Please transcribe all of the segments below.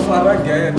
Suara gaya.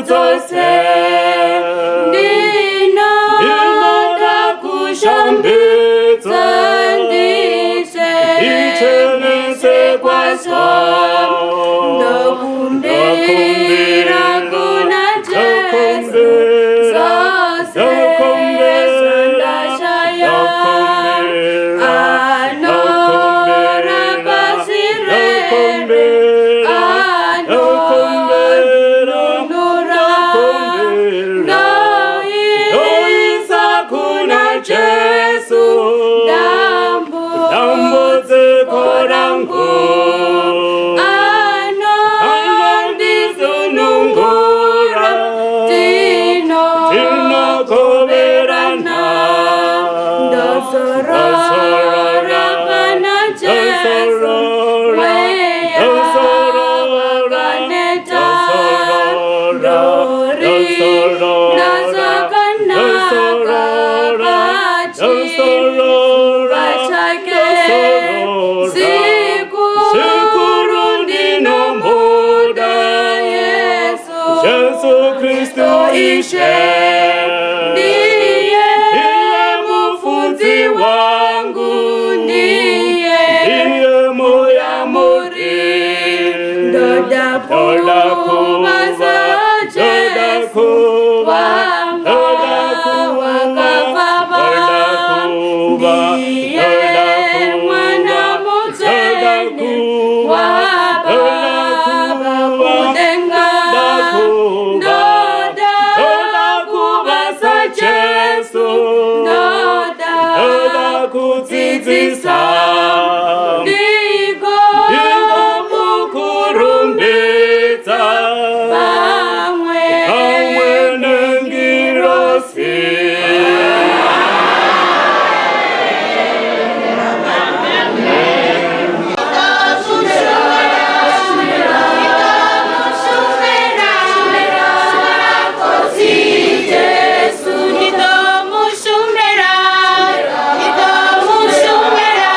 Dzose. Ndinoda kushambidza, ndichenese kwazvo. Ndokumbira kuna Jesu zvose zvandashaya. Anorapa zvirwere, anonunura. Ndoisa kuna Jesu dambudziko rangu. Anondisunungura. Tinogoverana. Ndozorora pana Jesu. Mweya wakaneta. Ndorinda zvakanaka pachifuva chake. Zvikuru ndinomuda Yesu, Jesu Kristu Ishe. Ndiye mufudzi wangu, ndiye Iye muyamuri. Ndoda kuva saJesu, wanga wakafamba. Ndiye mwana mutsvene waBaba kudenga. Ndoda kuva saJesu, ndoda kudzidzisa, ndiko mukurumbidza pamwe pamwe nengirosi. Jesu, ndinomushumira, ndinomushumira.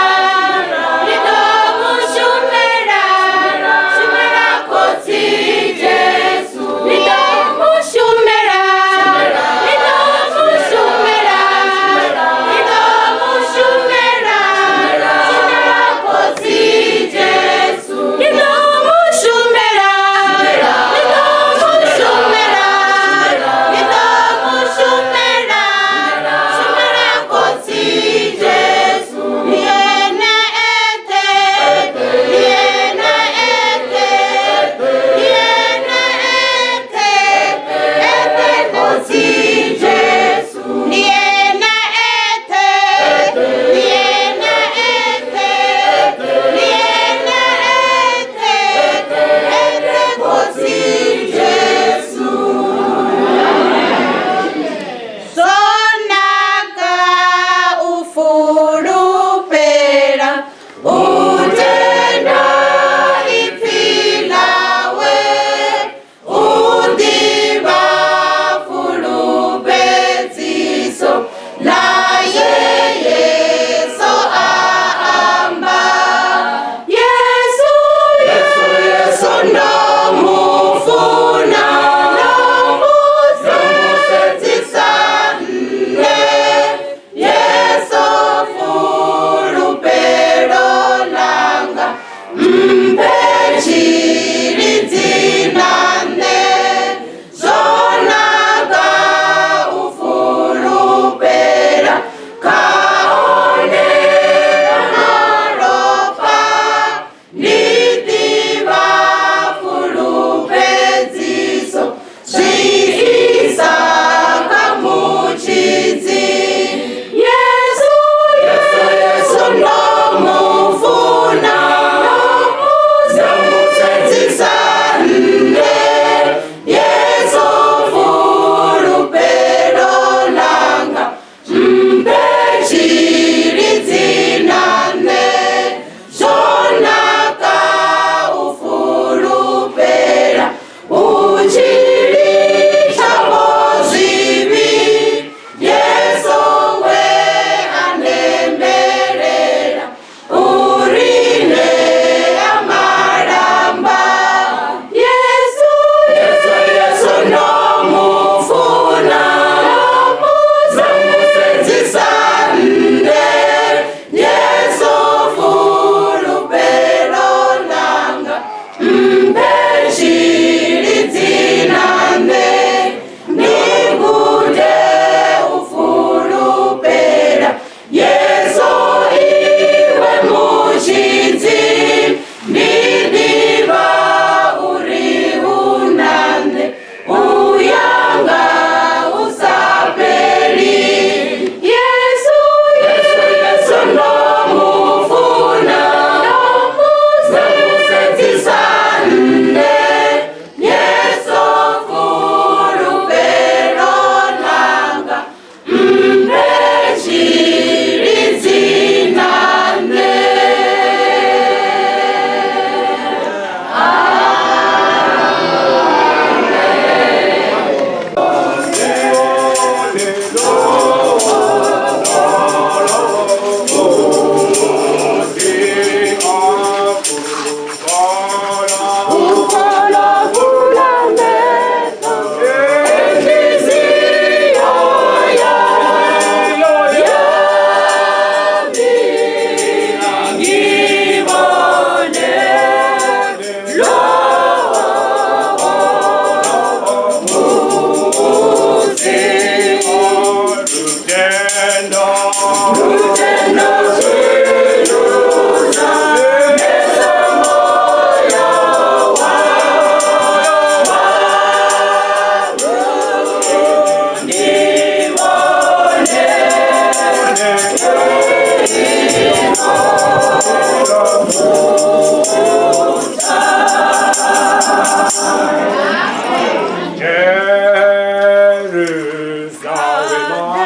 Jerusalema.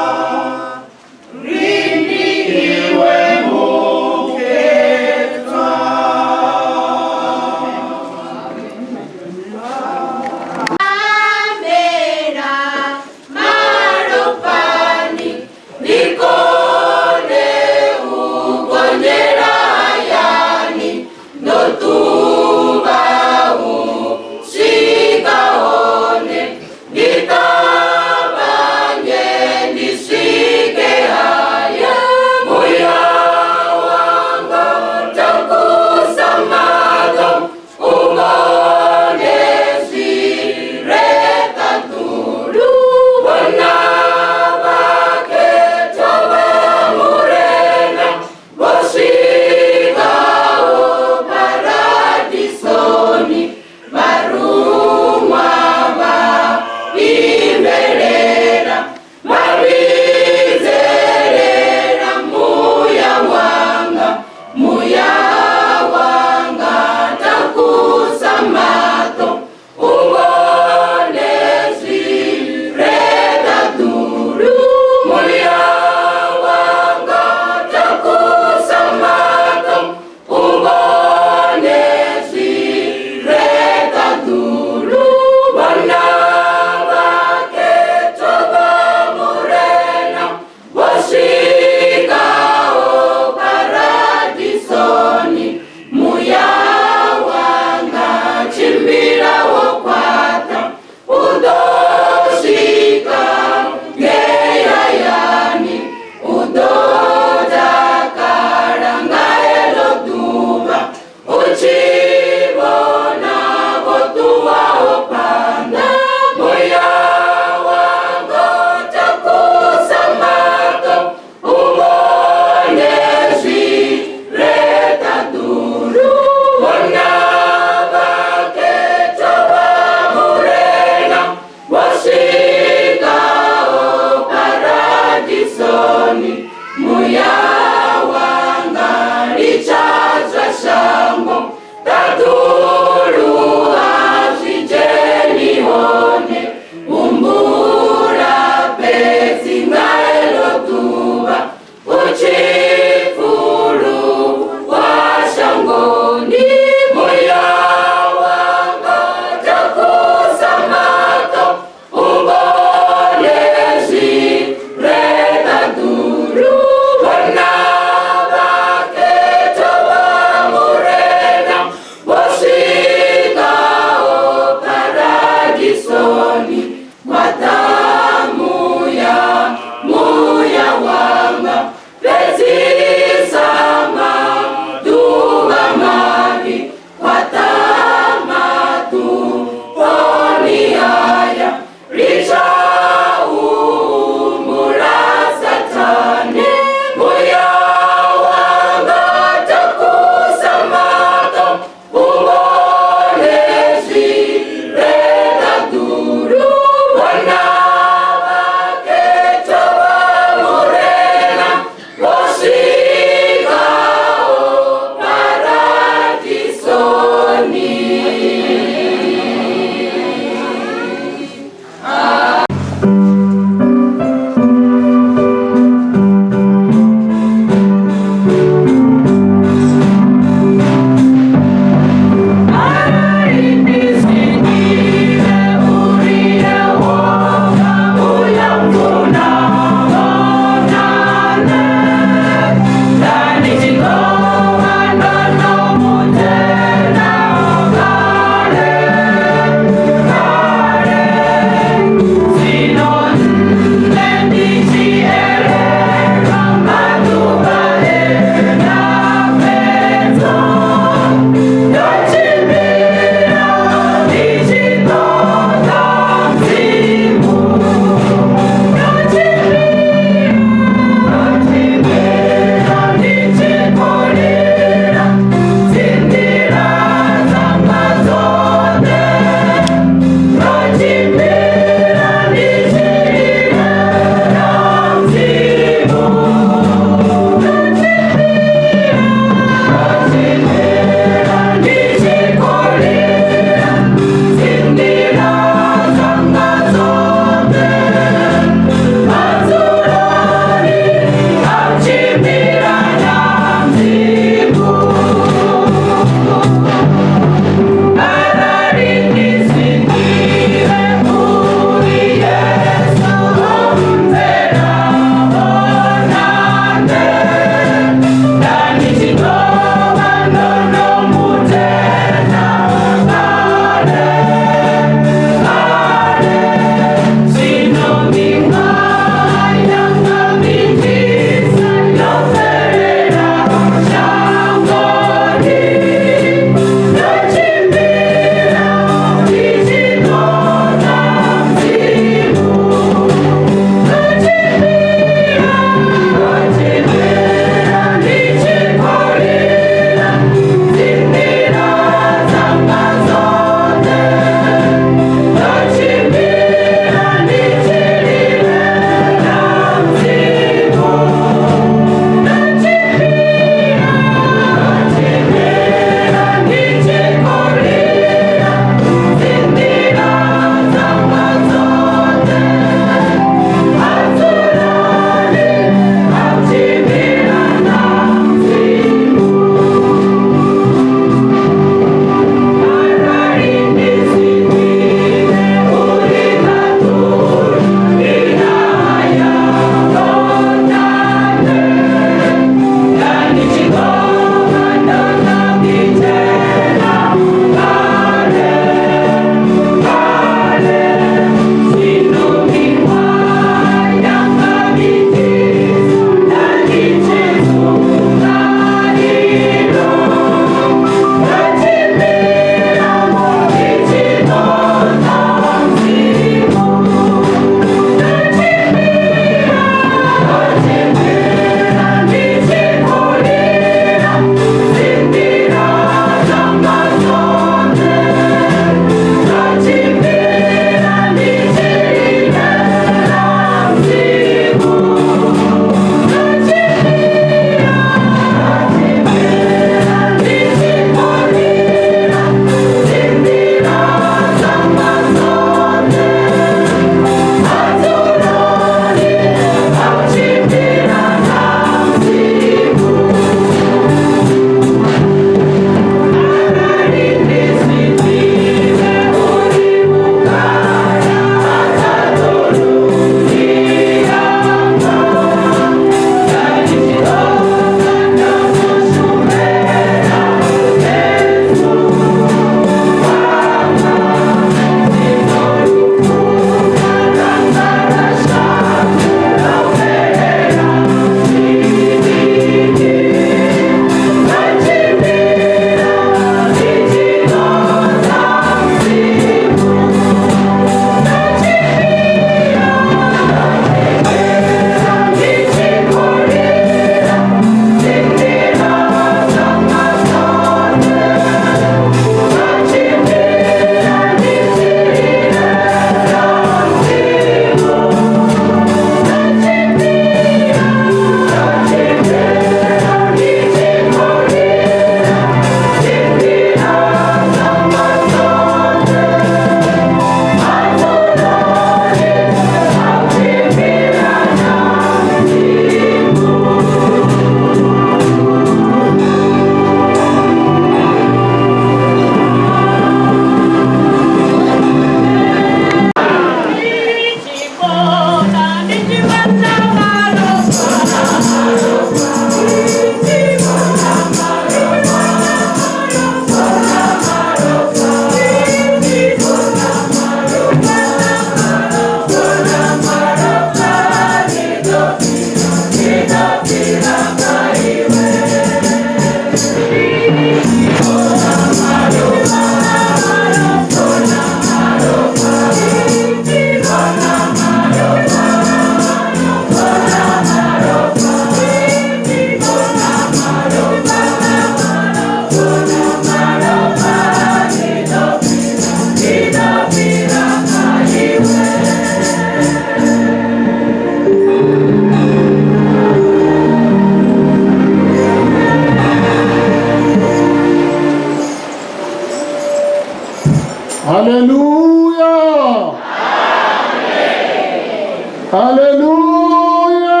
Haleluya!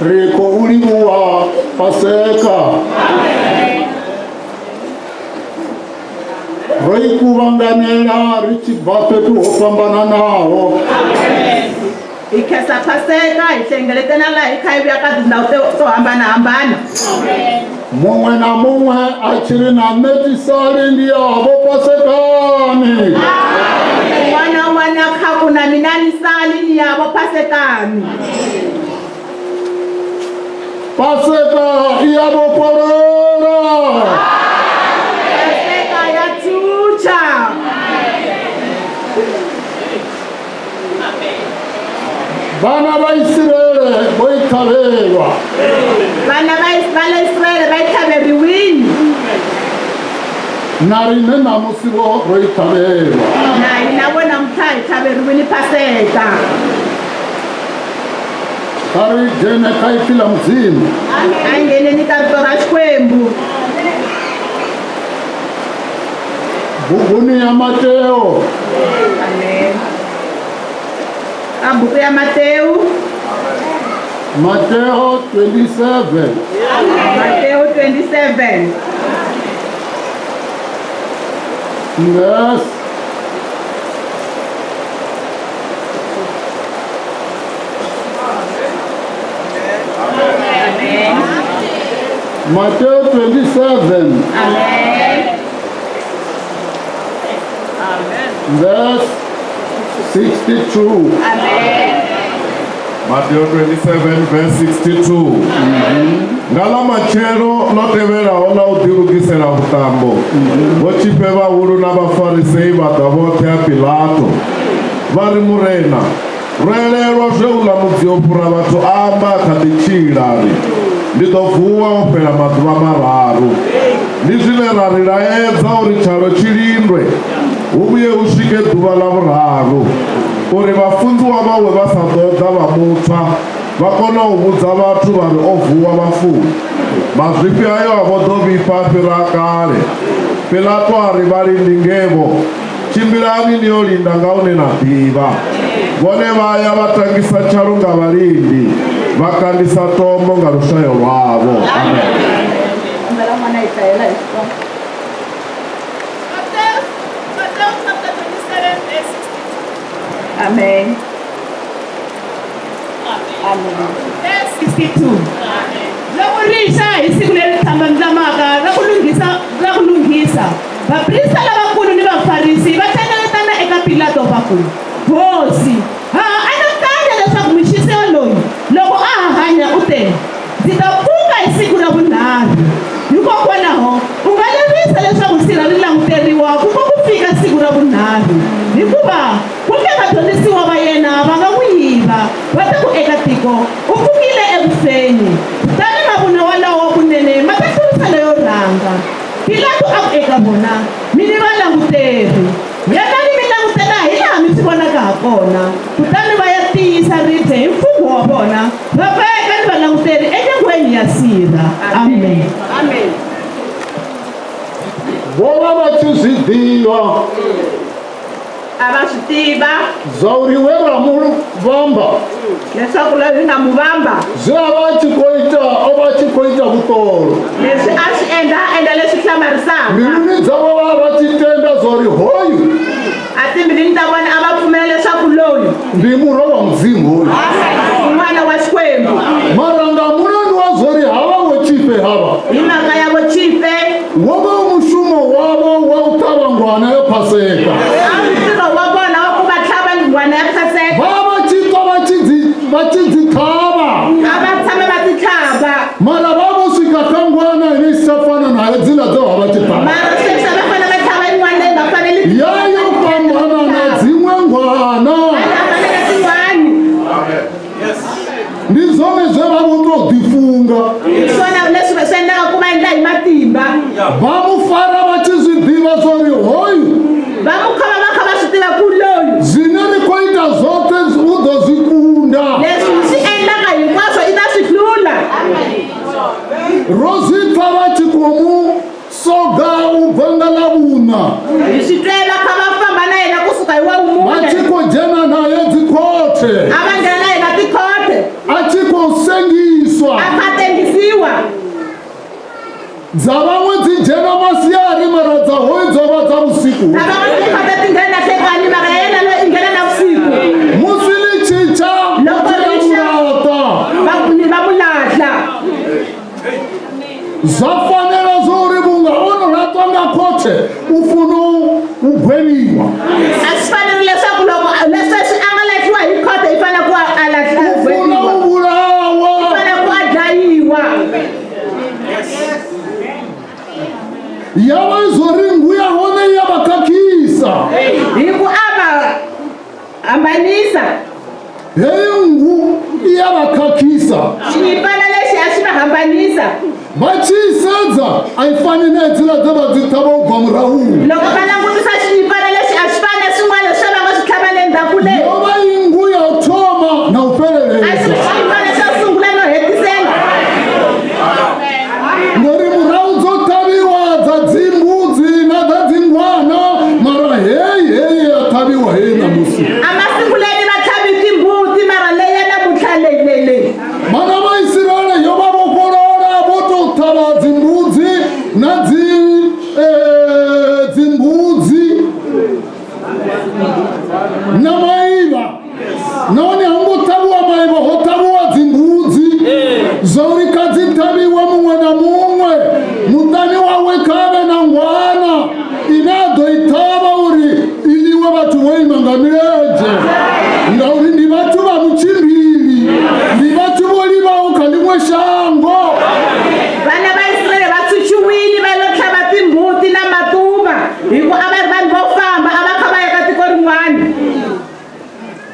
Ri khou livhuwa Paseka. Ro i kuvhanganela ri tshi bva fhethu ho fhambananaho. Hi khensa Paseka hi hlengeletana laha hi kha hi vuya ka tindhawu to hambanahambana. Muṅwe na muṅwe a tshi ri na nṋe tisali ndi yavho Pasekani. Un'wana na un'wana a kha ku na mina ni sali ni yavo Pasekani. Paseka i ya vhofholola. Paseka ya tshuntsha. Vhana vha Isiraele vho i ṱhavhelwa. Vana va le Israyele va yi tlhaveriwile. Na riṋe ṋamusi vho ro i ṱhavhelwa. Na hina vo namuntlha hi tlhaveriwile Paseka. Kha ri dzhene kha ipfi ḽa Mudzimu. A hi ngheneni ka rito ra Xikwembu. Buguni ya Mateo. Amen. Ka buku ya Matewu. Mateo 27. Matewu 27. Verse Amen. Mateo 27. Amen. Verse 62. Amen. Mateo 27 verse 62. Nga ḽa matshelo ḽo tevhelaho ḽa u ḓilugisela vhuṱambo, vhotshifhe vhahulu na Vhafarisei vha ḓa vhoṱhe ha Pilato. Vha ri, Murena, ro elelwa zwe uḽa mudzio-fhura vhathu a amba a kha ḓi tshila, a ri, Ndi ḓo vuwa ho fhela maḓuvha mararu. Ndi zwine ra ri laedza uri tshalo tshi lindwe hu vhuye hu swike ḓuvha ḽa vhuraru, uri vhafunziwa vhawe vha sa ḓo ḓa vha mu tswa, vha kona u vhudza vhathu vha ri o vuwa vhafuni. Mazwifhi ayo a vho ḓo vhifha a fhira a kale. Pilato a ri, Vhalindi ngevho, tshimbilani ni yo linda nga hune na ḓivha. Vhone vha ya vha tangisa tshalo nga vhalindi, vha kandisa tombo nga luswayo lwavho. Amen. Kombela n'wana hi hlayela hi Xitsonga. Matthew chapter 27, verse 62. Amen. Amen. Verse 62. Loko ri xa hi siku leri tlhandlamaka ra ku lunghisa ra ku lunghisa, vaprista lavakulu ni Vafarisi va hlengeletana eka Pilato va ku, Hosi, ha ha anakanya leswaku muxisi yoloyi loko a ha hanya u te, Ndzi ta pfuka hi siku ra vunharhu. Hikokwalaho, u nga lerisa leswaku sirha ri languteriwa ku ko ku fika siku ra vunharhu, hikuva ku nge vadyondzisiwa va yena va nga n'wi yiva, va ta ku eka tiko, U pfukile eku feni. Kutani mavunwa walawo kunene ma ta hlurisa leyo rhanga. Pilato a ku eka vona, Mi ni valanguteri. Yanani mi langutela hilaha mi swi vonaka hakona. Kutani va ya tiyisa ribye hi mfungho wa vona, va veka ni valanguteri enyangweni ya sirha. Amen. Amen. Vho vha vha tshi zwi ḓivha A va swi tiva zwa uri we ra mu vhamba leswaku loyi hi nga mu vamba zwe a vha a tshi khou ita o vha a tshi khou ita vhuṱolo. leswi a swi endla a endla leswi hlamarisaka. Mbiluni dzavho vha vha tshi tenda zwa uri hoyu A timbilwini ta vona a va pfumela leswaku loyi ndi murwa wa Mudzimu hoyu. i n'wana wa Xikwembu. Mara nga mulandu wa zwa uri havha vhotshifhe havha Hi mhaka ya votshifhe wo vha u mushumo wavho wa u ṱhavha ngwana ya Paseka. a ri ntirho wa vona wa ku va tlhava ngwana ya Paseka. Vha vha tshi ṱwa vha tshi dzi vha tshi dzi ṱhavha. A va tshama va ti tlhava. Mara vha vho swika kha ngwana ine i si tsha fana na hedziḽa dze vha vha tshi ṱhavha. Mara sweswi a va fanele va tlhava yin'wana leyi nga faneli Ya yo fhambana na dziṅwe ngwana. A hambana na tin'wani. Ndi zwone zwe vha vho tou ḓifunga. Hi swona leswi swi endlaka ku va endla hi matimba. Vha mu fara vha tshi zwi ḓivha zwa uri hoyu Va mu khoma va kha va swi tiva ku loyi zwine ri khou ita zwoṱhe u ḓo zwi kunda. leswi hi swi endlaka hinkwaswo i ta swi hlula. Ro zwi pfa vha tshi khou mu soga u bva nga Ḽavhuṋa. Hi swi twela kha va famba na yena kusuka hi wa. khothe A va nghena na yena tikhote a tshi khou sengiswa a kha tengisiwa dza vhaṅwe dzi dzhena masiari mara dza hoyu dzo vha dza vhusiku ta van'wana tikhote ti nghena hlekani mara ya yena loyi i nghena na vusiku musi ḽi tshi tsha Loko ri xa- laṱa va va mu lahla zwa fanela zwo uri vhunga o no laṱwa nga khothe u funa u gwevhiwa a swi fanerile leswaku loko lesweswi a nga lahliwa hi khote i fanele ku a a u funa lahliwa u vhulawa fanele ku a dlayiwa ya vha zwo ri nngu ya hone ya vha khakhisa hi ku a va hambanisa heyi nngu i ya vha khakhisa xinyimpfana lexi a xi va hambanisa vha tshi i sedza a i fani na hedziḽa dze vha dzi ṱhavha u bva murahu loko va langutisa xinyimpfana lexi a xi fani na swin'wana swa va nga swi tlhava le ndzhaku le yo vha i nngu ya u thoma na u a xi fheleledza ri xinyimpfana xo sungula no hetisela ngori murahu dzo ṱhavhiwa dza dzimbudzi na dza dzingwana mara heyi heyi ya ṱhavhiwa heyi ṋamusi a masunguleni va tlhavi timbuti mara leyi ya namuntlha leyi leyi leyi vhana vha Israele yo vha vhofholola vho tou ṱhavha dzimbudzi na dzi dzimbudzi na maivha nahone ha ngo ṱhavhiwa maivha ho ṱhavhiwa dzimbudzi zwa uri kha dzi ṱhavhiwe muṅwe na muṅwe muṱani wawe kha vhe na ngwana ine a ḓo i ṱhavha uri i ḽiwe vhathu vho ima nga milenzhe ngauri ndi vhathu vha mutshimbili ndi vhathu vho livhaho kha ḽiṅwe shango vana va Israyele va tshunxiwile va lo tlhava timbuti na matuva hi ku a va ri vanhu vo famba a va kha va ya ka tiko rin'wana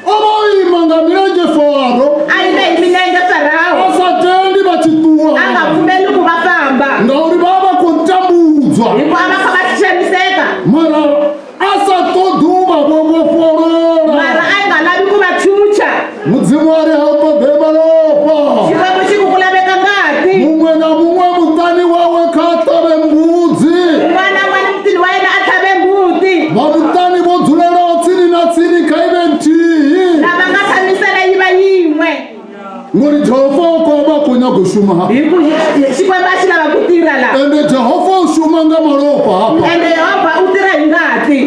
o vha o ima nga milenzhe Faro a yime hi milenge a Farawo sa tendi vha tshi ṱuwa a nga pfumeli ku va famba ngauri vha vha khou tambudzwa hi ku a va kha va xaniseka mara a sa ṱoḓi u vha vho vhofholola mara a yi nga lavi ku va chucha mudzimu a ri ha u ṱoḓe malofha xikwembu xi ku ku laveka ngati muṅwe na muṅwe muṱani wawe kha ṱavhe mbudzi un'wana na un'wana mutini wa yena a tlhave mbuti vha muṱani vho dzulelaho tsini na tsini kha ive nthihi lava nga tshamisana yi va yin'we ngori Jehova o khou vha khou nyaga u shuma hafha hi ku xikwembu a xi lava ku tirha laha ende Jehova u shuma nga malofha hafha ende Yehovha u tirha hi ngati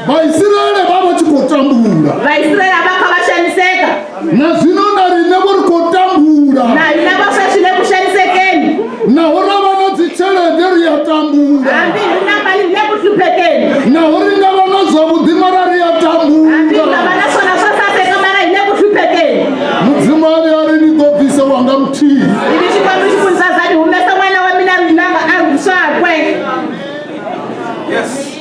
Vhaisiraele vha vha tshi khou tambula Vaisraele a va kha va xaniseka na zwino na riṋe vho ri khou tambula na hina va sweswi le ku xanisekeni naho ra vha na dzitshelede ri a tambula hambi hi ri na mali hi le ku hluphekeni naho ri nga vha na zwavhuḓi mara ri a hambi hi nga tambula va na swona swo saseka mara hi le ku hluphekeni mudzimu a vhuya a ri ni ḓo bvisa wanga muthihi ivi xikwembu xi ku ndzazani humesa n'wana wa mina rilanga a ri swakwe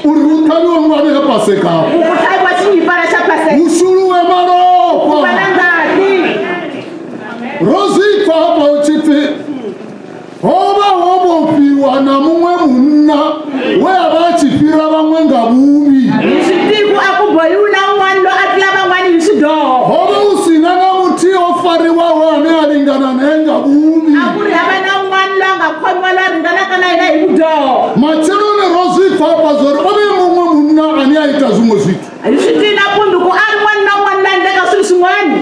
uri hu ṱhavhiwe ngwana ya Paseka ku ku tlhaviwa xinyimpfana xa Paseka hu shuluwe ku va malofha na ngati ro zwi pfa hafha hu tshi pfi ho vha ho vhofhiwa na muṅwe munna we a vha a tshi fhira vhaṅwe nga vhuvhi hi swi tivi ku a ku bohiwi na un'wana loyi a tlula van'wana hi swidyoho ho vha hu sina na muthihi o fariwaho ane a lingana nae nga vhuvhi a ku ri hava na un'wana loyi a nga khomiwa loyi a ringanaka na yena hi vudyoho matsheloni ro zwi pfa hafha zwori o vhe muṅwe munna ane a ita zwiṅwe zwithu hi swi tivi na kumbe ku a ri n'wana na un'wana loyi a endlaka swilo swin'wana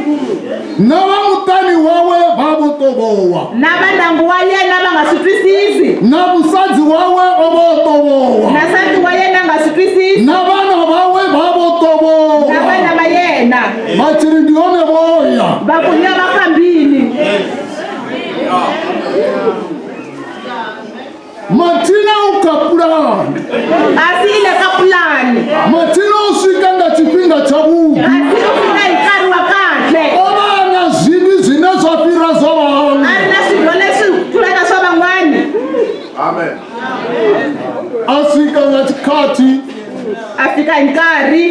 na vha muṱani wawe vha vho ṱovhowa na va ndyangu wa yena va nga swi twisisi na musadzi wawe o vha o ṱovhowa na nsati wa yena a nga swi twisisi na vhana vhawe vha vho na ṱovhowa vana va yena vha tshi ri ndi hone vhoya va ku nya va fambile mathina u kha pulani asi i le ka pulani mathina o swika nga tshifhinga tshavhuḓi asi u fika hi nkarhi wa kahle o vha a na zwivhi zwine zwa fhira zwa a vhaṅwe ri na swilo leswi tlulaka swa van'wani a swika nga tshikhathi a fika hi nkarhi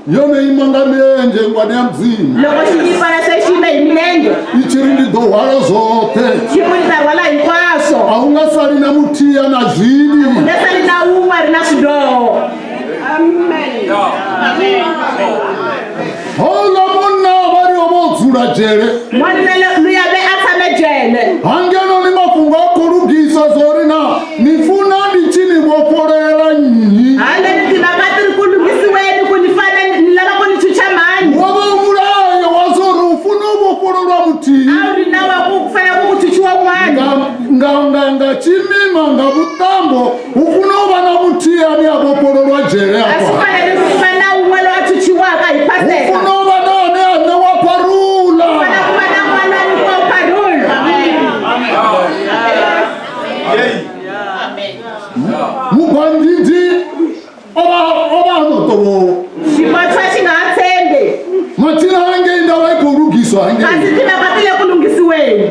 yo no ima nga milenzhe ngwane ya mudzimu loko xinyimpfana se xi yime hi milenge i tshi ri ndi ḓo hwala zwoṱhe xi ku ni ta rhwala hinkwaswo a hu nga sali na muthihi a na zwivhi nge sali na wun'we a ri na swidyoho houḽa munna vha ri o vha o dzula dzhele n'wanuna luya ve a tshame jele hangeno ni mafhungo a khou lugisa zwo ri na ni funa ndi tshi ni vhofhololela nnyi haleni timhaka ti ri ku lunghisiweni ku ni thoma nga vhuṱambo hu funa u vha na muthihi ane a vhofhololwa dzhele A swi afha. fanele ku va na wun'we loyi a chuchiwaka hi Hu paseka. funa u vha na ane a ṋewa parula. Fana ku va na n'wana a nyikiwa parole. Mubandidi o vha o vha o no ṱovhowa. Xibochwa xi nga ha tshembi. Mathina hangei ndavha i khou lugiswa Kasi hangei. timhaka ti le ku lunghisiweni.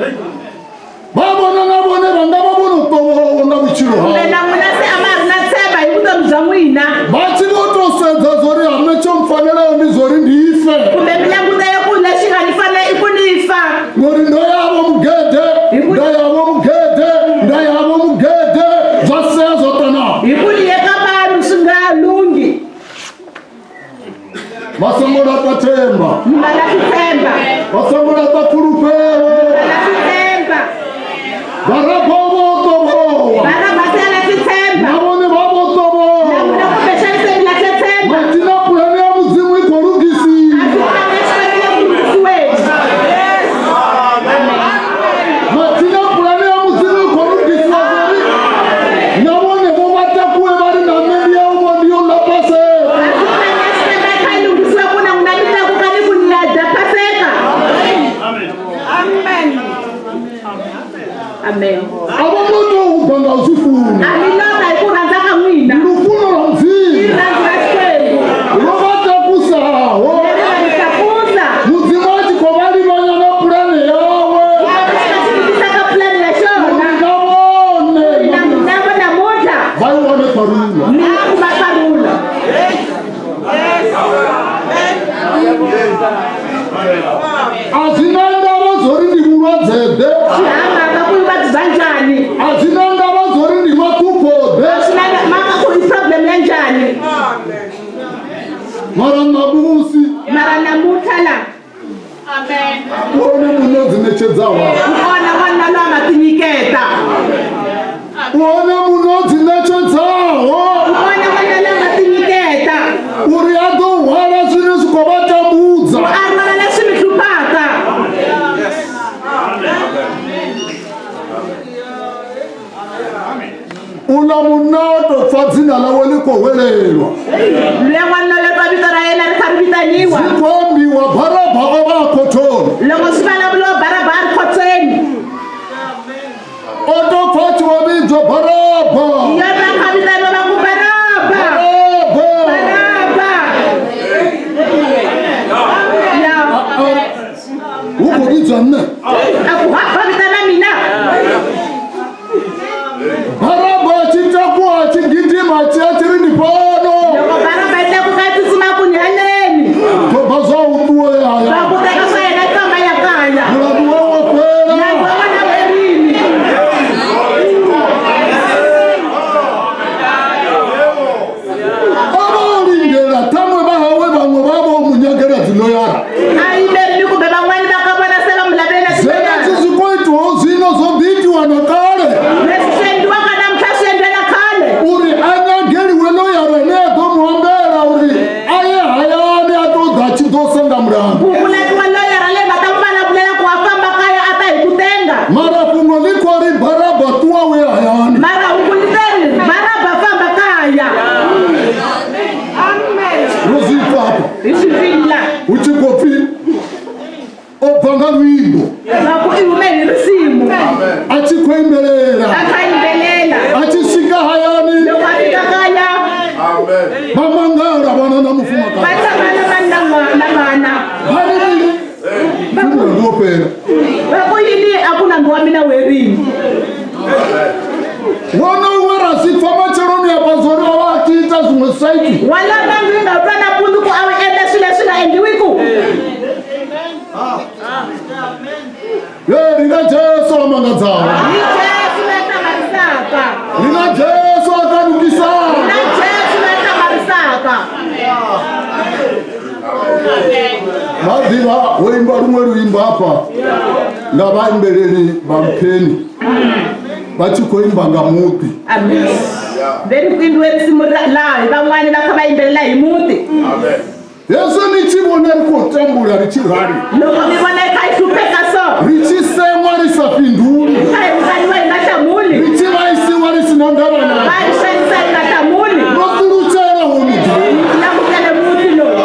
Vha vhona na vhone vha nga vha vho no ṱovhowa nga vhutshilo Kumbe havho. na n'wina se a ma ha ri na tshemba hi vutomi bya n'wina. Vha tshi vho tou sedza zwori ha nṋe tsho mpfanelaho ndi zwori ndi fe. Kumbe mi langutele ku lexi nga ni fanela i ku ni fa. Ngori ndo yavho mugede, nda yavho mugede, nda yavho mugede, zwa sea zwo ṱanaho. Hi ku ni ye ka vanhu swi nga lunghi. Vha songo laṱa themba, Mi nga lahli tshemba. vha songo laṱa fulufhelo. Mi nga lahli tshemba. Baraba vho ṱovhowa, Baraba se a lahli tshemba. na vhone vha vho Na ṱovhowa. n'wina kumbexani se mi lahle tshemba. Mathina pulane ya Mudzimu i khou A lugisiwa. swi pulani ya Xikwembu yi le ku lunghisiweni. Mathina pulane ya Mudzimu i khou lugisiwa zwori na vhone vho vha takuwe vha ri na nṋe ndi ya u vho ndi yo ḽa Paseka. A swi pulani ya Xikwembu yi kha yi lunghisiwa ku na n'wina mi tlakuka ni ku ni ya dya Paseka. Amen. A vho ngo tou bva nga u zwi funa. A mi lova hi ku rhandza ka n'wina. Ndi lufuno lwa I Mudzimu rirhandzu ra Xikwembu. lwo vha takusaho. Leri nga mi tlakusa. Mudzimu a tshi khou vha livhanya na pulane yawe. Xikwembu xi nga xi fikisa ka pulani ya xona. Uri na vhone Na n'wina vo namuntlha vha i wane parula. mi nga kuma parula. A zwi na ndavha zwori ndi vhulwadze-ḓe. Swi ha mhaka ku i vuvabyi bya njhani. A zwi na ndavha zwori ndi maṱhupho-ḓe. A swi na mhaka ku i problem ya njhani. Mara ṋamusi Mara namuntlha la u hone muṋe o dzi ṋetshedzaho afha. ku kona n'wanuna loyi a nga tinyiketa. U hone muṋe o dzi ṋetshedzaho Ku kona n'wanuna loyi a nga tinyiketa. uri a ḓo hwala zwine zwi khou vha tambudza. Ku a rhwala leswi mi hluphaka. Uḽa munna o tou pfa dzina ḽawe ḽi khou hwelelwa. Luya n'wanuna loyi twa vito ra yena ri kha ri vitaniwa. Zwi khou ambiwa Baraba o vha a khothoni. Loko swi vulavuriwa Baraba a ri khotsweni. O tou pfa a tshi vho vhidzwa Baraba. Yo twa kha vitaniwa va ku Baraba. Baraba. Baraba. Ya. Hu khou vhidzwa nṋe. A ku ha va vitana mina. Baraba a tshi takuwa a tshi gidima a tshi ya tshi ri ndi fhano. Loko Baraba yi tlakuka yi tsutsuma ku ni haleni. Thoba zwa u ṱuwe Va haya. ku teka swa yena yi famba ya kaya. Mulandu wawe wo fhela. Nandzu wa wena wu herile. O vha o lindela ṱhaṅwe vha hawe vhaṅwe vha vho mu nyagela dziḽoyara. A yimerile kumbe van'wani va ka vona se va mu lavela Zwenezwi zwi khou itiwaho zwino zwo ḓi itiwa na kale Leswi swi endliwaka namuntlha swi endlela khale. uri a nyageliwe loyara ine ya ḓo mu ambela uri a ye hayani a tou ḓa tshi ḓo senga mulandu. Ku ku laviwa loyara leyi nga ta n'wi vulavulela ku a famba kaya a ta hi ku tenga. Mara fhungo ḽi khou ri Baraba ṱuwa u ye hayani. Mara hungu li teri Baraba famba kaya. Ro zwi pfa hafha Hi swi twile la. hu tshi khou pfi o bva nga luimbo Va ku i hume hi risimu. a tshi khou imbelela A kha yimbelela. a tshi swika hayani Loko a fika kaya vha mangala vhana na va mufumakadzi tshama na na n'wana na vana. vha ri mini Va ku mulandu wo fhela. va ku yini a ku nandzu wa mina wu herile. Wono we ra zwi pfa matsheloni afha zwori o vha a tshi ita zwiṅwe zwi sa iti. Wala nandzu yi nga twa nampundzu ku a wu endla swilo leswi nga endliwiku. Ye ri na Jesu a mangadzaho. Hi Jesu loyi a hlamarisaka. Ri na Jesu a kanukisaho. Na Jesu loyi a hlamarisaka. Vha ḓivha ho imba luṅwe luimbo hafha nga vhaimbeleli vha Mpheni vha tshi khou imba nga muḓi. Amen. Ve ri ku imbiwe risimu ra laha hi van'wani va kha va yimbelela hi muti. Hezwi ni tshi vhona ri khou tambula ri tshi rali, Loko mi vona hi kha hi hlupheka so, ri tshi seṅwa ri sa fhinduli, hi kha hi rhukaniwa hi nga hlamuli, ri tshi vhaisiwa ri na ndavha Va na hi xanisa hi nga hlamuli. Ro ṱulutshela ho muḓi. Hi langutele muti lowu.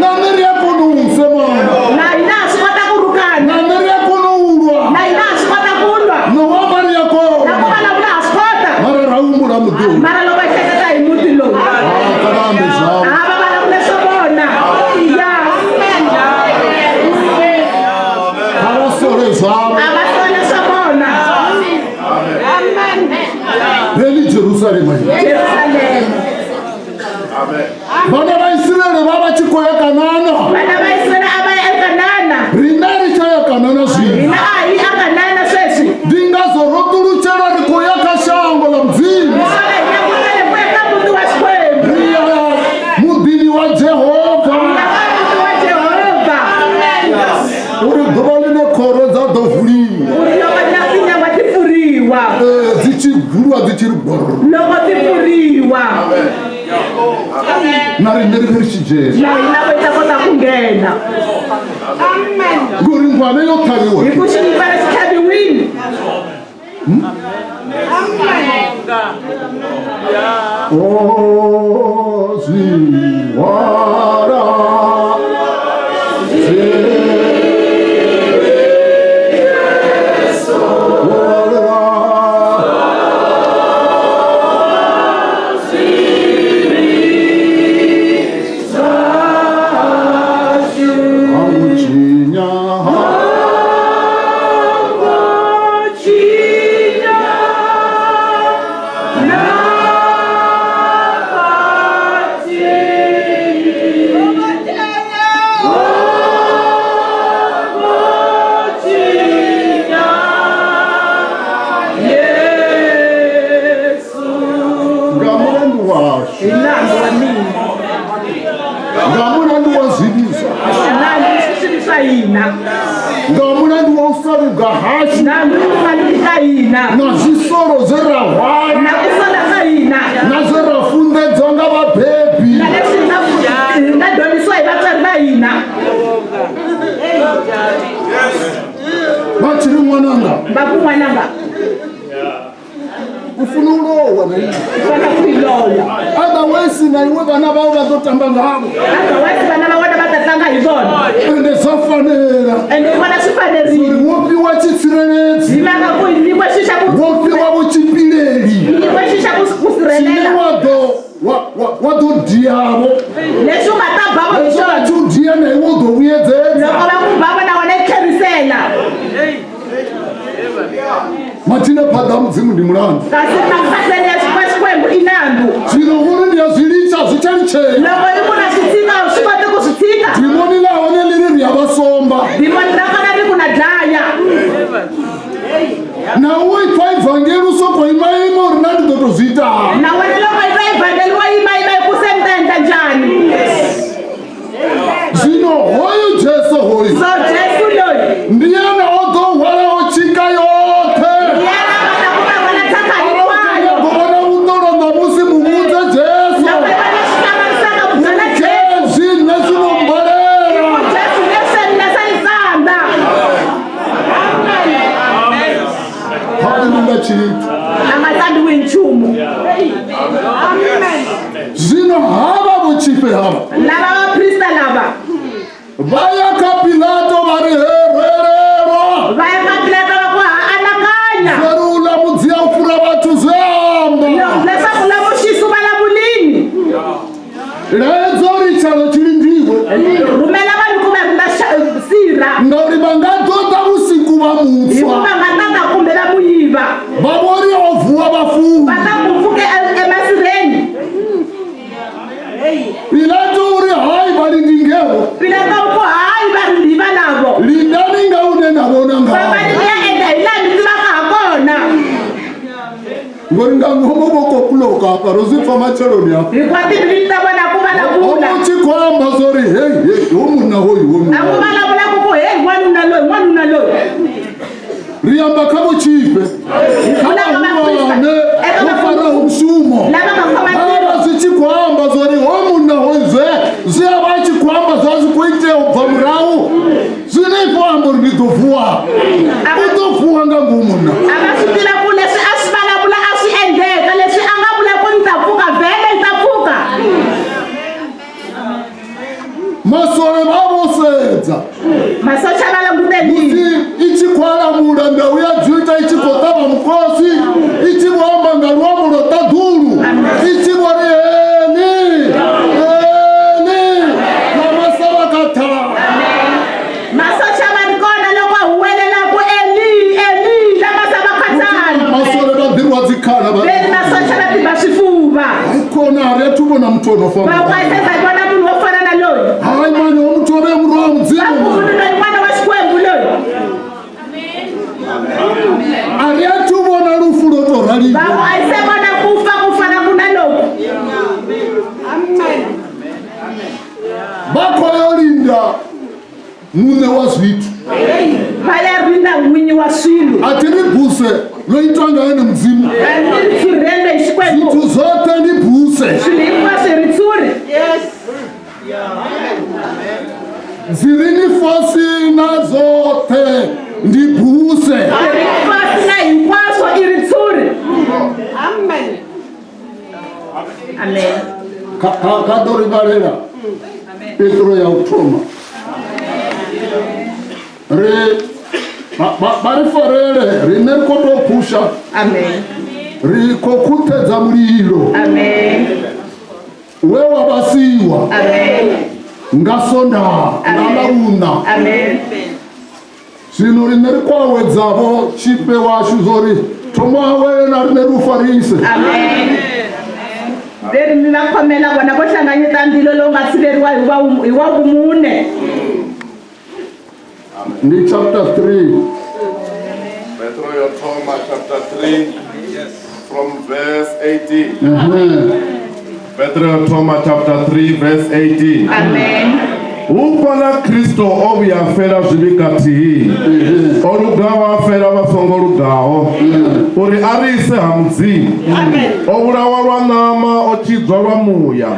Na nṋe ri a kona u semana. Na hina ha swi kota ku rhukana. Na nṋe ri a kona u lwa. Na hina ha swi kota ku lwa. No amba ri a Na ku kona. vulavula ha swi kota. Mara ra humbula muḓi hoyu. Mara loko hi hleketa hi muti lowu. Ah, kha vha ambe zwavho. A va vulavule swa vona. Ya. Kha vha sole zwavho. A va sole swa vona. Heḽi Jerusalema heḽi. Jerusalema. Vhana vha Israele vha vha tshi khou ya Kanana. Vana va Israele a va ya eKanana. Riṋe ri tsha ya Kanana zwino. Hina a hi ya Kanana sweswi. Ndi ngazwo ro ṱulutshela ri khou ya kha shango ḽa Mudzimu. Naswona hi langutele ku ya ka muti wa Xikwembu. Ri ya muḓini wa Jehova. Ya ka muti wa Jehovha. Uri ḓuvha ḽine khoro dza ḓo vuliwa. Uri loko na tinyangwa ti pfuriwa. Dzi tshi vulwa dzi tshi ri brrr. Loko ti pfuriwa. Na riṋe ri vhe ri tshi dzhena. Na hina vo hi ta kota ku nghena. Ngori ngwana yo ṱhavhiwa. Hi ku xinyimpfana xi tlhaviwile. O zwihwala Nga mulandu washu. Hi nandzu wa mina. Nga mulandu wa zwivhi zwashu. Nandzu i swivi swa hina. Nga mulandu wa u sa luga hashu. Nandzu i ku nga lugi ka hina. Na zwisolo zwe ra hwala. Na ku sola ka hina. Na zwe ra funḓedzwa nga vhabebi. Na leswi hi nga hi nga dyondzisiwa hi vatswari va hina. Vha tshi ri ṅwananga. Va ku n'wananga. U funa u lowa na iwe. U fanela ku yi loya. Otherwise na iwe vhana vhau vha ḓo tamba ngavho. Otherwise vana va wena va ta tlanga hi vona. Ende zwo fanela. Ende u vona swi fanerile. Uri wo fhiwa tshitsireledzi. Hi mhaka ku hi nyikiwe xi xa ku Wo fhiwa vhutshipileli. Hi nyikiwe xi xa ku ku sirhelela. Tshine wa ḓo wa ḓo diavho. Leswi u nga ta ba vo hi Leswi xona. vha tshi u dia na iwe u ḓo vhuyedzedza. Loko va ku ba vo na wena i tlherisela. Mathina phaḓa Mudzimu ndi mulandu. Kasi mafahleni ya Xikwembu i nandzu. Zwino uri ndi a zwi litsha zwi tsha litshea. Loko i ku na swi tshika swi koti ku swi tshika. Dimoni ḽa hone ḽi ri ri a vha somba. Dimoni ra kona ri ku na dlaya. Na u ipfa ivangeli u soko ima ima uri na ndi ḓo tou zwi ita hani. Na wena loko i twa ivangeli wa yima yima hi ku se ni ta endla njhani. Zwino hoyu Jesu hoyu. So Jesu loyi. Ndi ene o ḓo hwalaho tshika yoṱhe. Hi yena a nga ta ku ta vona thyaka hinkwayo. Arali u vhona vhuṱolo ṋamusi mu vhudze Jesu. Loko i vona swi hlamarisaka mu byela Jesu. Khezwi nṋe zwi no mbalela. Jesu leswi nṋe swa yi tsandza. Ha imi nga tshithu. A nga tsandziwi hi nchumu. Zwino havha vhotshifhe havha. Lava vaprista lava. Vha ya kha Pilato vha ri he rwelelwa. Va ya ka Pilato va ku ha anakanya. Zwa ri uḽa mudzia u fhura vhathu zwe a amba. Leswaku la muxisi u vulavulini. Laedza uri tshalo tshi lindiwe. Rhumela vanhu ku va rindza sirha. Ngauri vha nga ḓo ḓa vhusiku vha mu Hikuva tswa. va nga ta ta kumbe va mu yiva. Vha vho ri o vuwa vhafuni. Va ta ku pfuke emasirheni. Pilato uri hai vha lindi ngevho. Pilato u ku hayi va rindi valavo. Lindani nga hune na vhona ngaho. Fambani mi ya endla hi laha mi tivaka ha kona. Ngori nga ngomu vho kopuloka hafha ro zwi pfa matsheloni hafha. Hikuva timbilu ta vona ku vulavula. Ho tshi khou amba zwo ri hei hei ho munna hoyu ho munna. A ku vulavula ku ku hei n'wanuna loyi n'wanuna loyi. Ri amba kha vhotshifhe. Kha vhahulwane vho faraho mushumo. Lava nga khoma Vha vha zwi tshi khou amba zwo ri ho munna hoyu zwe zwi a vha a tshi khou amba zwa zwi khou itea u bva murahu. Zwine i khou amba uri ndi ḓo vuwa. U ḓo vuwa nga ngomu munna. A va swi tiva ku muthu o no Va ku fana a hi se za hi vona munhu wo fana na loyi. Hayi mani wa muthu o vhe murwa wa Va mudzimu ku munhu loyi n'wana wa Xikwembu loyi. A ri athu vhona lufu lwo tou Va raliho. ku a hi se vona ku fa ku fana ku na loku. Vha khou yo linda muṋe wa zwithu. Va ya rindza n'winyi wa swilo. A thi ri buse ḽo itwa nga ene mudzimu. Va ri ritshuri hi Xikwembu. Zwithu zwoṱhe ndi buse. Swilo hinkwaswo hi ritshuri. Dzi rini na dzoṱhe ndi buse. Rini na hinkwaswo i ritshuri. Amen. Amen. Kha ḓo ri vhalela Petro ya u thoma. Ri vha ri farele riṋe ri khou tou phusha. Amen. Ri khou khuṱhedza mulilo. Amen. We wa vhasiwa. Amen. Nga Sondaha nga ḽavhuṋa. Amen. Zwino riṋe ri khou awedzavho tshifhe washu zwo ri thoma awele na riṋe ri u farise. Amen. Leri mi va khomela vona vo hlanganyeta ndzilo lowu nga tshiveriwa hi wa vumune. Ndi chapter 3. Petro yo thoma chapter 3 from verse 18. Petro yo thoma chapter 3 verse 18. Amen. Hu fana Kristo o vhuya fela zwivhi kathihi, o lugaho a fela vha songo lugaho, uri a ri ise ha Mudzimu. O vhulawa lwa ṋama, o tshidzwa lwa muya.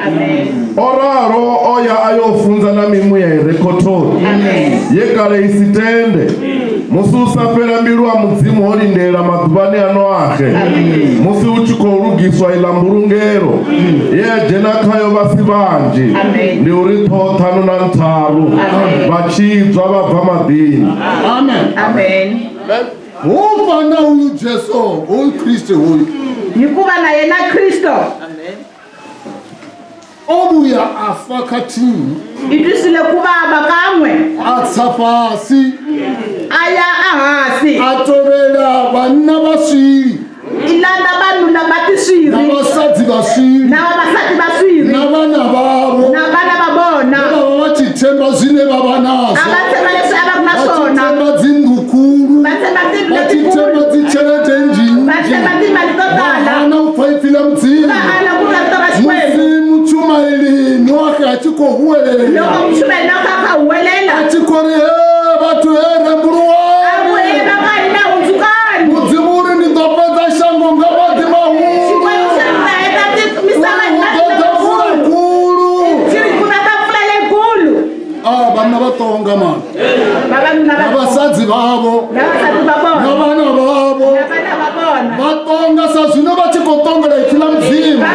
O ralo o ya a yo funza na mimuya i re khothoni, ye kale i si tende. Musi u sa fhela mbilu ha Mudzimu ho lindela maḓuvhani a Noaxe, musi hu tshi khou lugiswa iḽa mbulungelo, ye ya dzhena khayo vha si vhanzhi, ndi uri ṱhoho ṱhanu na ntharu vha tshidzwa vha bva maḓini. Amen. Amen. Hu fana uyu Jesu, hoyu Kristo hoyu. Hikuva na yena Kristo O vhuya a fa khathihi. I twisile ku vava kan'we. A tsa fhasi. A ya ehansi. A tovhela vhanna vha swili. I landza vanhu lava tiswiri. Na vhasadzi vha swili. Na vavasati va swiri. Na vhana vhavho. Na vana va vona. Vha vha vha tshi themba zwine vha vha nazwo. A va tshemba leswi a va ri na Vha tshi swona. themba dzinnḓu khulu. Va tshemba tindlu Vha tshi letikulu. themba dzitshelede nnzhi Va tshemba timali to Vha tala. hana u pfa ipfi ḽa Mudzimu. Va ala ku twa rito ra Xikwembu. Musi mutshumaeli Noaxe a tshi khou huwelela. Loko muchumayeli Noaxe a kha huwelela. A tshi khou ri, hee vhathu, hee rembuluwani. A ku, hee va ka hina hundzukani. Mudzimu uri ndi ḓo fhedza shango nga maḓi mahulu. Xikwembu xi ri ta heta misava hi Hu mati ḓo ḓa mvula lamakulu. khulu. Xi ri ku ta ta mpfula leyikulu. Ah, vhanna vha tonga mani. Vavanuna va Na vhasadzi vhavho. Na vavasati va vona. Na vhana vhavho. Na vana va vona. Vha tonga sa zwino vha tshi khou tongela ipfi ḽa Mudzimu. Va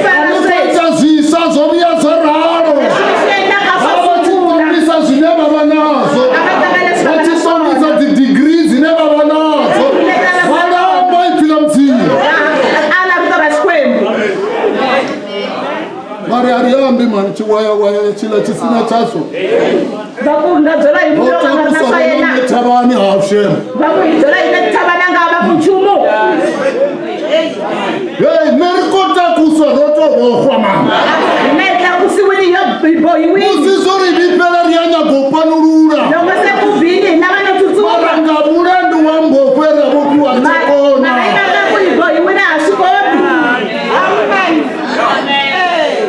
A ni khou ita zwiswa zwo vhuya zwo ralo. Leswi swi endlaka Vha swo vha tshi sungula. tongisa zwine vha vha nazwo. A va tanga leswi Vha va tshi nga na tongisa swona. dzi degree dzine vha vha nadzo. Vha lamba ipfi ḽa Mudzimu. Va ala rito ra Xikwembu. Vha ri a ri ambi mani tshiwayawaya tshiḽa tshi sina tshaswo. Va ku nga byela hi Ro munhu loyi a nga ri na takusa swa vhona yena. thavhani ha shema. Va ku hi byela hi le thavhani a nga va ku nchumu. Hey, nṋe ri khou takuswa ro tou vhoxwa mani. Hina hi tlakusiwile hi bohiwile. Musi zwo ri vhifhela ri a nyaga u panulula. Loko se ku bile hi lava no tsutsuma. Mara nga mulandu wa mbofho ye ra vhofhiwa ri tshi kona. Mara hi mhaka ku hi bohiwile ha swi koti.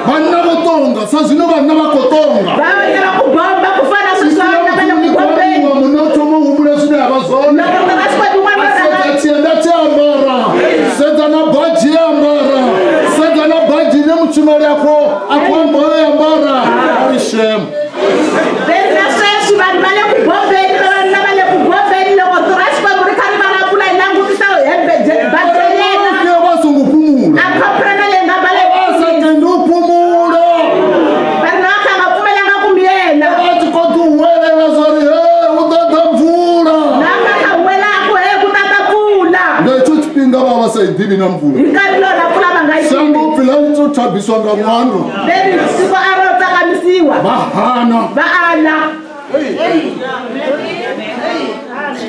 Vhanna vho tonga sa zwino vhanna vha khou tonga. Va lava ku bomba ku fana sweswi va va le ku bombeni. Munna o thoma u humbula zwine a vha zwone. Loko rito ra Xikwembu un'wana A wa sedza rhanga tshienda tshi ambara, sedza na badzhi ya ambara, sedza na badzhi ine mutshumeli a khou amba o i ambara. A ri shame. Leri na sweswi vanhu va le ku bombeni, vavanuna va le ku bombeni loko rito ra Xikwembu ri kha ri vulavula hi langutisa hembe badzhi ya yena. Vha vha songo fhumula. A khophurana leyi nga mbala Vha sa tendi u fhumula. Va ri na kha nga pfumelanga ku miyela. Vha tshi khou ḓi huwelela zwa ri, hee, hu ḓo ḓa mvula. Na kha kha huwela a ku, hee, ku ta ta mpfula. Nga hetsho tshifhinga vha vha sa i ḓivhi na mvula. Hi nkarhi lowu na mpfula va nga yi Shango tivi. pfi ḽa ḽi tou thabiswa nga ṅwando. Leri siku a ro tsakamisiwa. Vha hana. Va ala.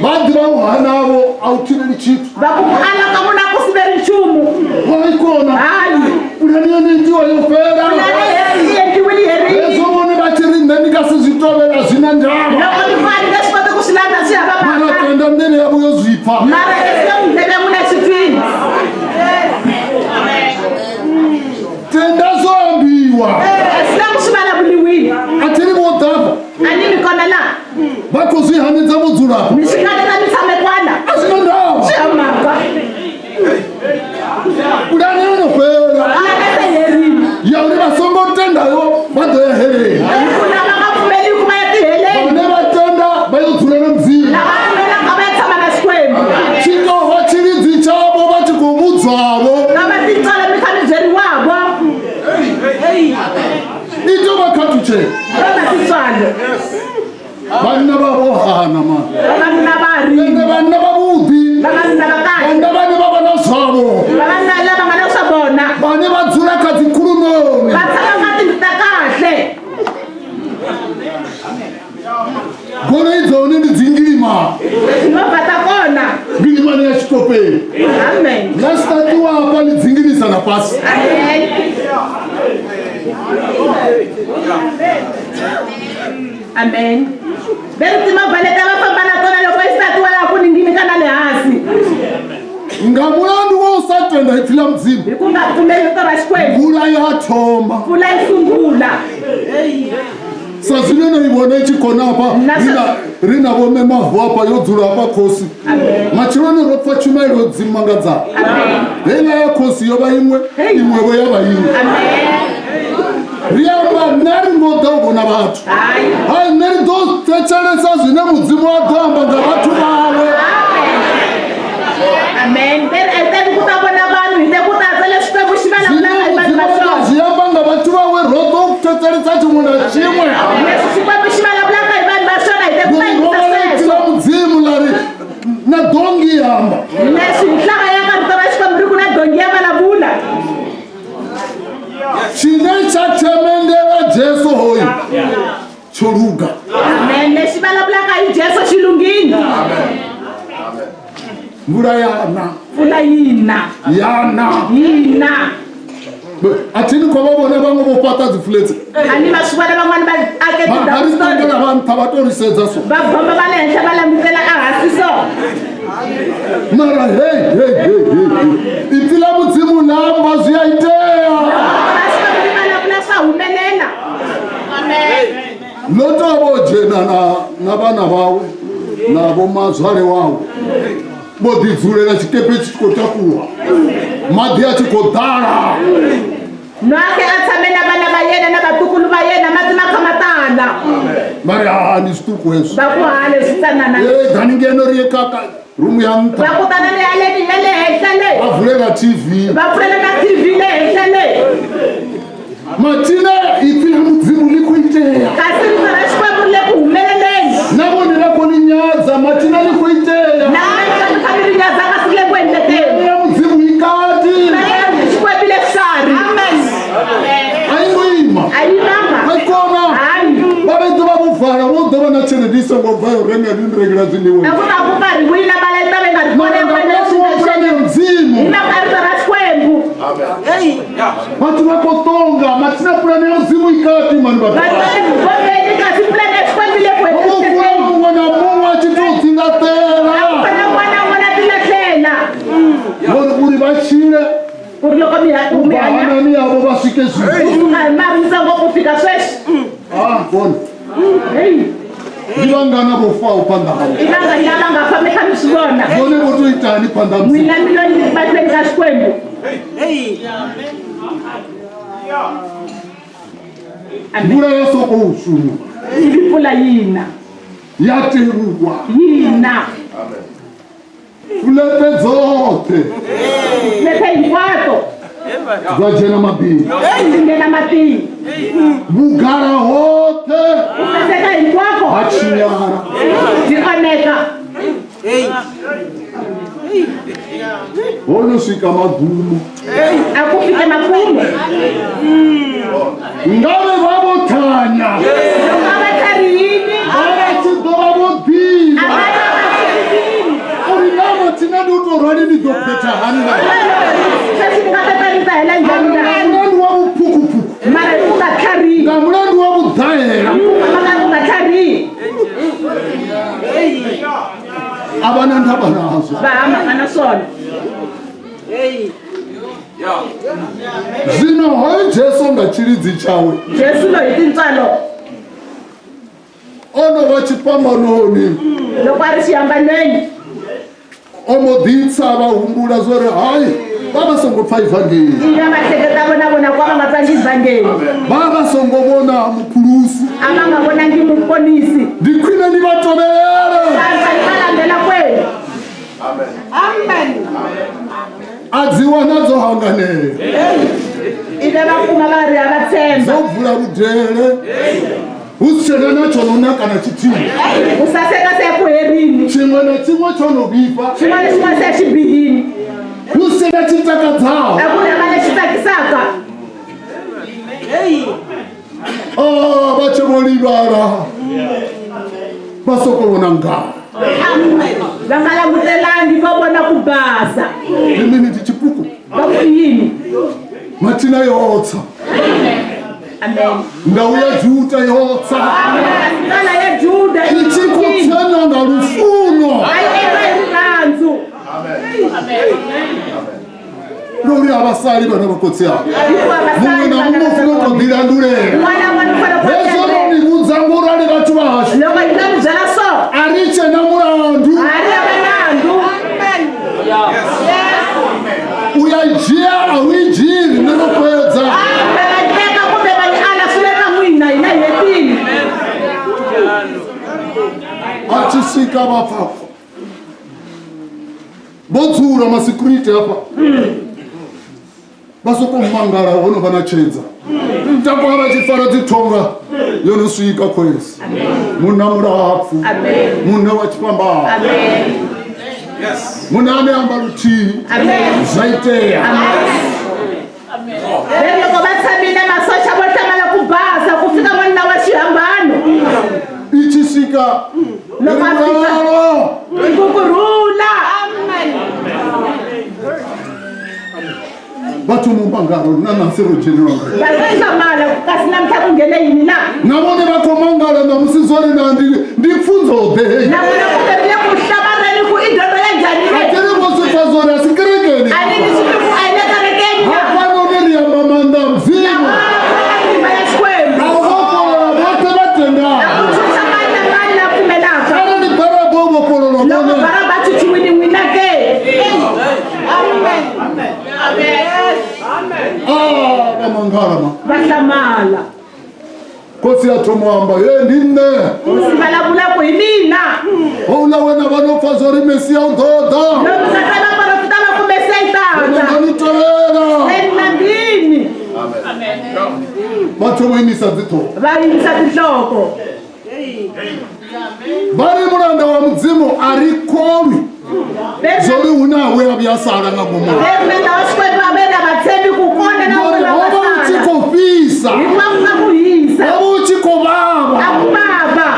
Vha ḓivha u hanavho a u thivheli tshithu. Va ku ku ala ka vona ku siveri nchumu. Wa i kona. Hayi. Pulani yone itiwa yo fhela. dziheleni. Hi ku lava nga pfumeliki va ya tiheleni. Vhane vha tenda vha yo dzula na Mudzimu. Lava pfumelaka va ya tshama na Xikwembu. Tshi tou vha tshilidzi tshavho vha tshi khou vhudzwavho. Nga vha tintswalo mi kha mi byeriwavo. I tou vha khathutshelo. Va na tintswalo. Vhanna vha vho hana mani. Vavanuna va Ende rini. vhanna vhavhuḓi. Vavanuna va kahle. Vhanna vhane vha vha na zwavho. Vavanuna lava nga na swa vona. Vhane vha dzula kha dzikhulunoni. Va tshama ka tindlu ta kahle. Goloi dza hone ndi dzingilima. Timovha ta kona. Ngilimani ya tshitopeni. Amen. Ḽa sitatiwa hafha ḽi dzingilisa na fhasi. Amen. Amen. Ve ri timovha leti a va famba na tona loko yi statiwa laha ku ninginika na le hansi. Nga mulandu wa u sa tenda ipfi ḽa Mudzimu. Hi ku nga pfumeli rito ra Xikwembu. Mvula ya thoma. Mpfula yi sungula. Sa zwine no i vhona i tshi khona hafha ri na vho mme mavu hafha yo dzula hafha khosi. Matsheloni ro pfa tshumelo dzi mangadzaho. Heiḽa ya khosi yo vha iṅwe, iṅwevho ya vha iṅwe. Ri amba nṋe a ri ngo ḓa u vhona vhathu. Hai, nṋe ri ḓo thetshelesa zwine Mudzimu a ḓo amba nga vhathu vhawe. Amen. Ve ri a hi teli ku ta vona vanhu, hi te ku ta tsa leswi Xikwembu xi Zwine vulavulaka hi vanhu Mudzimu va a ḓo xona. zwi amba nga vhathu vhawe ro ḓo thetshelesa tshiṅwe na tshiṅwe. Leswi Xikwembu xi vulavulaka hi vanhu va xona hi te ku ta Ro yingisa vhala ipfi sweswo. ḽa Mudzimu ḽa ri na dongi ya amba. Leswi hi hlaya ya ka rito ra Xikwembu ri ku na dongi ya vulavula. Tshine tsha themendela Jesu hoyu tsho luga. Amen. Lexi vulavulaka hi Jesu xi lunghile. Mvula ya na. Mpfula yi na. Ya na. Yi na. A thi ni khou vha vhona vhaṅwe vho fhaṱa dzi flats. A ni va swi vona van'wani va ake Vha tindhawu ri so. tongela va nṱha vha to ri sedza so. Va bomba va le henhla va langutela ehansi so. Mara hey hey hey hey. Ipfi ḽa Mudzimu ḽa amba zwi a itea. Va Xikwembu ri vulavula swa humelela. Amen. Ḽo tou vho dzhena na na vhana vhawe na vho mazwale wawe. Vho ḓi dzulela tshikepe tshi tshi khou takuwa. Maḓi a tshi khou ḓala. Noaxe a tshame na vana va yena na vatukulu va yena mati ma kha ma tala. Vha ri ha ndi zwiṱuku hezwi. Va ku ha leswi tsanana. Ee ḓani ngeno ri ye kha ka rumu ya nṱha. Va ku tanani haleni ya le henhla le. Vha vulela TV. Va pfulela na TV le henhla le. Mathina ipfi ḽa Mudzimu ḽi khou itea. Kasi rito ra Xikwembu ri le ku humeleleni. Na vhone vha khou ḽi nyadza mathina ḽi khou itea. Na n'wina mi kha mi ri nyadza kasi ri le ku endlekeni. Ya Mudzimu i kati. Xikwembu le xikarhi. Amen. A yi ngo ima. A yi imanga. A yi kona. Hayi. Vha vhe ḓo vha vho vala vho ḓo vha na tshelede i songo bva yo renga ni rengela zwiḽiwa. A ku ta ku pfariwile mali yi ta va yi nga ri kona Mara nga mulandu wa pulane ya Mudzimu. Hi mhaka ya rito ra Xikwembu. Vhathu vha khou tonga mathina pulane ya Mudzimu i kati mani vhathu. Vanhu va le ku vongeni kasi pulane ya Xikwembu yi le ku Ho fula hetisekeni. muṅwe na muṅwe a tshi tou dzingaṱela. A ku fanele un'wana na un'wana a tilahlela. Ngori uri vha tshile Ku ri loko mi u mi bva hanya hanani yavho vha swike zwino. ku suka hi maritsongo ku fika sweswi. Ah, vhona. Hey. Ndi vhangana vho faho phanḓa hawe. I vangani lava nga fa mi kha mi swi vona. Vhone vho tou itani phanḓa ha Mudzimu. N'wina mi lo mahlweni ka Xikwembu. Mvula ya sokou shuma. Ivi mpfula yi na. Ya teruwa. Yi na. Fulete dzoṱhe. Fulete hinkwato. Dza dzhena maḓini. Ti nghena matini. Vhugala hoṱhe. Ku saseka hinkwako. Ha tshinyala. Byi onheka. Ho no swika magumo. A ku fike makumu. Ngavhe vha vho thanya. Loko a va tlharihile. Vha vha tshi ḓo vha vho ḓivha. A va ta va tlharihile. Uri na mathina ndi u tou rali ndi ḓo phetha hani na. Sweswi ni nga ta ni ta hela njhani na. Nga mulandu wa vhuphukuphuku. Mara hi ku nga tlharihi. Nga mulandu wa vhuḓaela. Mara ku nga tlharihi. A vha na ndavha nazwo. Va ha mhaka na swona. Zwino hoyu Jesu nga tshilidzi tshawe. Jesu loyi hi tintswalo. O no vha tshifhambanoni. Loko a ri xihambanweni. O mbo ḓi tsa vha humbula zwo ri hai. Vha vha songo pfa ivangeli. Ina va hleketa vona vona ku a va nga twangi ivangeli. Vha vha songo vhona muphulusi. A va nga vonangi muponisi. Ndi khwine ni vha tovhelele. Antswa ni va landzela kwenu. A dzi wana dzo hanganea. Ivi va kuma va ri a va tshemba. Dzo bvula vhudele. Hu si tshena na tsho no naka na tshithihi. Ku saseka se ku herini. Tshiṅwe na tshiṅwe tsho no vhifha. Xin'wana na xin'wana se xi bihini. Hu si na tshi takadzaho. A ku ri hava lexi tsakisaka. Ah, vha tshe vho livhala vha soko vhona ngala. Va nga langutelangi va vona ku basa. Ndi mini ndi tshipuku. Va ku i yini? Mathina yo tsa. Amen. Ndau ya Juda yo tsa. Ngala ya Juda I tshi khou tshenywa nga lufuno. A yi endla hi rirhandzu. Ndi uri a vha sali vhana vha khotsi avho. Hikuva va Muṅwe sali na vana muṅwe u va funa u tou ḓilandulela. Un'wana na un'wana u fanele ku Hezwo ro ni vhudza ngorali vhathu vha hashu. Loko hi nga mi byela so. A ri tshe na mulandu. A ri hava nandzu. U ya i dzhia a u i dzhii riṋe ro fhedza. Kumbe va yi teka kumbe va yi ala swi le ka n'wina hina hi hetile. A tshi swika vha pfa vho dzula masecurity hafha vha sokou mangala ho no vha na tshedza takuwa vha tshi fara dzithonga yo no swika khosi munna mulapfu munna wa tshifhambano munna ane amba luthihi zwa itea. Then loko va tshamile masocha vo hlamala ku basa ku fika n'wanuna wa xihambano. I tshi swika Loko a fika mulalo. I ku kurhula. Vha thoma u mangala uri na ṋamusi ro dzhenelwa nga Va ri hlamala kasi namuntlha ku nghene yini na? Na vhone vha khou mangala ṋamusi zwo ri na ndi ndi pfunzo ḓe heyi. Na vona kumbe ri le ku hlamareni ku i dyondzo ya njhani A leyi? thi ri vho zwi pfa zwo ri a si kerekeni. A ni ni swi tivi ku a hi le kerekeni na? Hafhanoni ri amba maanḓa a Mudzimu. Matimba ya Xikwembu. A u vhofholola vhoṱhe vha tendaho. A ku tshunxa mani na mani la pfumelaka. Arali Baraba o vhofhololwa Loko vhone. Baraba a chuchiwile n'wina ke? Ah, vha mangala ma. Va hlamala. Khotsi a thoma u amba, he ndi nṋe. Hosi vulavula ku hi mina. Houḽa we na vha no pfa zwa uri Mesia u ḓo ḓa. Loko nga twa vaprofita va ku Mesia yi ta Zwino ta. ndo ni tevhela. Then na ndini. Vha thoma u imisa dziṱhoho. Va yimisa tinhloko. Vha ri mulanda wa Mudzimu a ri kholwi zwo ri hu na we a vhuya a sala nga ngomu. Then mulanda wa Xikwembu a ve na va tshembi ku kona na Ngori un'we ho wa vha hu tshi sala. khou fhisa. Hikuva ku nga ku hisa. Ho vha hu tshi khou A vhavha. ku vava.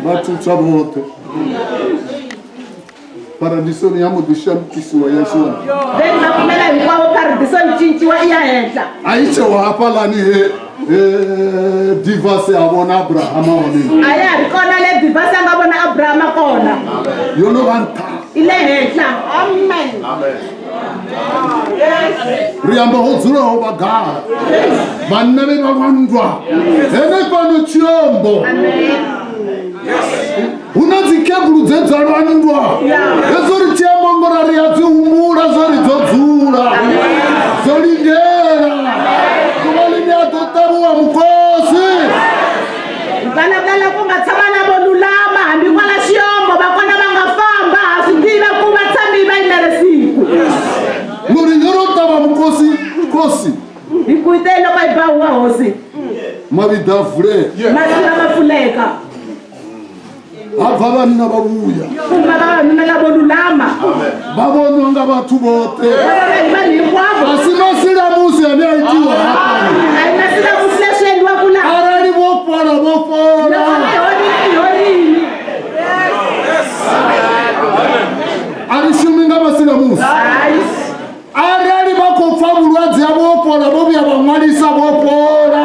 Vha thutswa vhoṱhe. Paradisoni ya mbo ḓi shandukisiwa ya isiwa nṱha. Then va pfumela hinkwavo paradiso yi cinciwa i ya henhla. A yi tsheho hafhaḽani he he Divasi a vhona Abrahama hone. A ya ha ri kona le Divasi a nga vona Abrahama kona. Yo no vha nṱha. I le henhla. Ri amba ho dzulaho vhagala. Vhanna vhe vha lwa nndwa henefhano Tshiombo. Hu na dzikhebulu dze dza lwa nndwa. Hedzo ri tshi amba ngo ra ri a dzi humbula zwo ri dzo dzula. Dzo lindela. Ḓuvha ḽine a ḓo ṱavhiwa mukosi. Vulavula la ku nga tshama lavo lulama hambi kwala Xiyombo va kona va nga famba ha swi tiva ku va tshami va yimele siku. Ngori yo ro ṱavha mukosi khosi. Hi ku te loko yi ba huwa hosi. Mavhiḓa a vulea. Masirha ma pfuleka. Ha bva vhanna vha vhuya. Kuma vavanuna lavo lulama. Vha vhonwa nga vhathu vhoṱhe. Va vona hi vanhu hinkwavo. A si masilamusi ane a itiwa hafhano. A hi masilamusi leswi endliwaka laha. Arali vho fhola vho fhola. Loko va horile i horile. A ri shumi nga masilamusi. Hayi. Arali vha khou pfa vhulwadze ha vho fhola vho vhuya vha ṅwalisa vho fhola.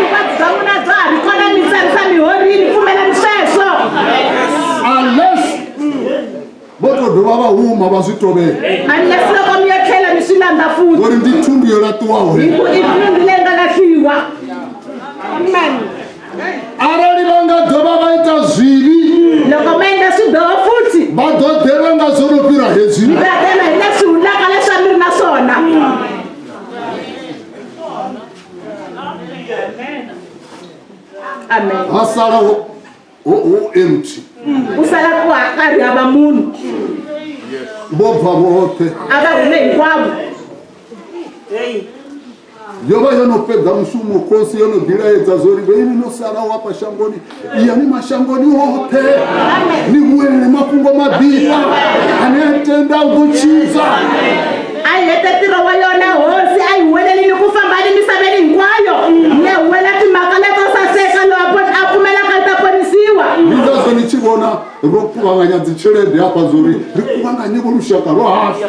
Vuvabyi bya n'wina bya ha ri kona mi tsarisa mi horile pfumelani sweswo. Unless vho tou dovha vha huma vha zwi tovhela. Unless loko mi ya tlhela mi swi landza futhi. Ngori ndi thundu yo laṱiwaho Hi ku i thundu leyi nga lahliwa. Arali vha nga dovha vha ita zwivhi. Loko ma endla swidyoho futhi. Vha ḓo ḓelwa nga zwo no fhira. fhira hezwi. Mi ta tela hi leswi hundzaka leswi a mi ri na swona. Amen. Ha sala hu hu empty. Ku sala ku ha karhi hava munhu. Vho bva vhoṱhe. A va hume hinkwavo. Yo vha yo no fhedza mushumo, khosi yo no ḓilaedza zwo ri vheini no salaho hafha shangoni, iyani mashangoni oṱhe ni huwelele mafhungo maḓifha, ane a tenda u ḓo tshidza. A yi hete ntirho wa yona hosi, a yi huwelelini ku famba ni misaveni hinkwayo ni ya huwela timhaka leto saseka, loyi a pfumelaka u ta ponisiwa. Ndi ngazwo ni tshi vhona ro kuvhanganya dzitshelede hafha zwo ri ri kuvhanganye vho lushaka lwa hashu.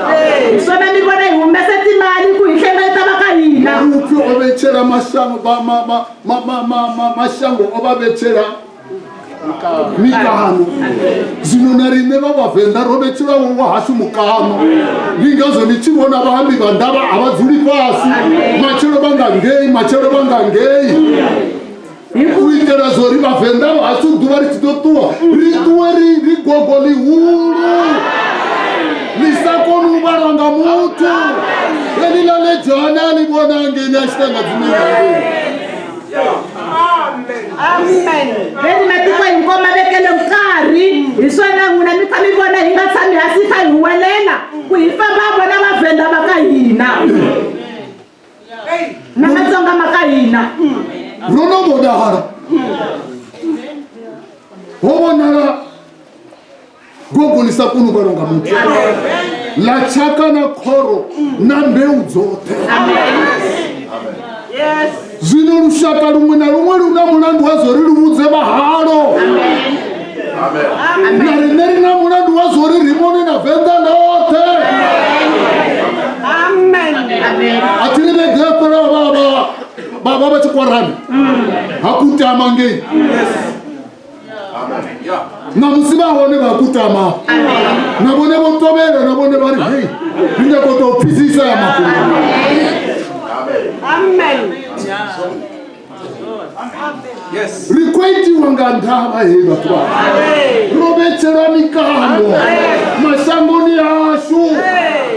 Hi swona mi vona hi humese timali ku hi hlengeleta va ka hina. Upfi o vhetshela mashango ma, ma, ma, ma, ma, ma, ma, mashango o vha vhetshela mikano. Zwino na riṋe vha vhavenḓa ro vhetshelwa wa hashu mukano. Ndi ngazwo ni tshi vhona vhaambi vha ndavha a vha dzuli fhasi, matshelo vha nga ngei, matshelo vha nga ngei, u itela zwo ri vhavenḓa vhashu ḓuvha ri tshi ḓo ṱuwa ri ṱuwe ri ri gogo ḽihulu ḽi sa koni u vhalwa nga muthu. Heḽiḽa ḽe Johane a ḽi vhona hangeini a tshi tanga dzine. Veni matiko hinkwawo ma vekele nkarhi, hi swona n'wina mi kha mi vona hi nga tshami hansi kha hi huwelela ku hi famba vona vavhenda va ka hina na matsonga ma ka hina. Ro no vhonala, ho vhonala gogo ḽi sa koni u vhalwa nga muthu, ḽa tshaka na khoro na mbeu dzoṱhe. Zwino lushaka luṅwe na luṅwe lu na mulandu wa zwo ri lu vhudze vhahalo, na riṋe ri na mulandu wa zwo ri ri vhone na venḓa ḽoṱhe. A thi ri vhege yo fhelaho vha vha vha tshikwarani ha kutama ngei, ṋamusi vha hone vha kutama na vhone vho tovhela, na vhone vha ri hei ri nga kona u pfisisa ya mafhungo. Ri khou itiwa nga ndavha hei vhathu vha ro vhetshelwa mikano mashangoni ashu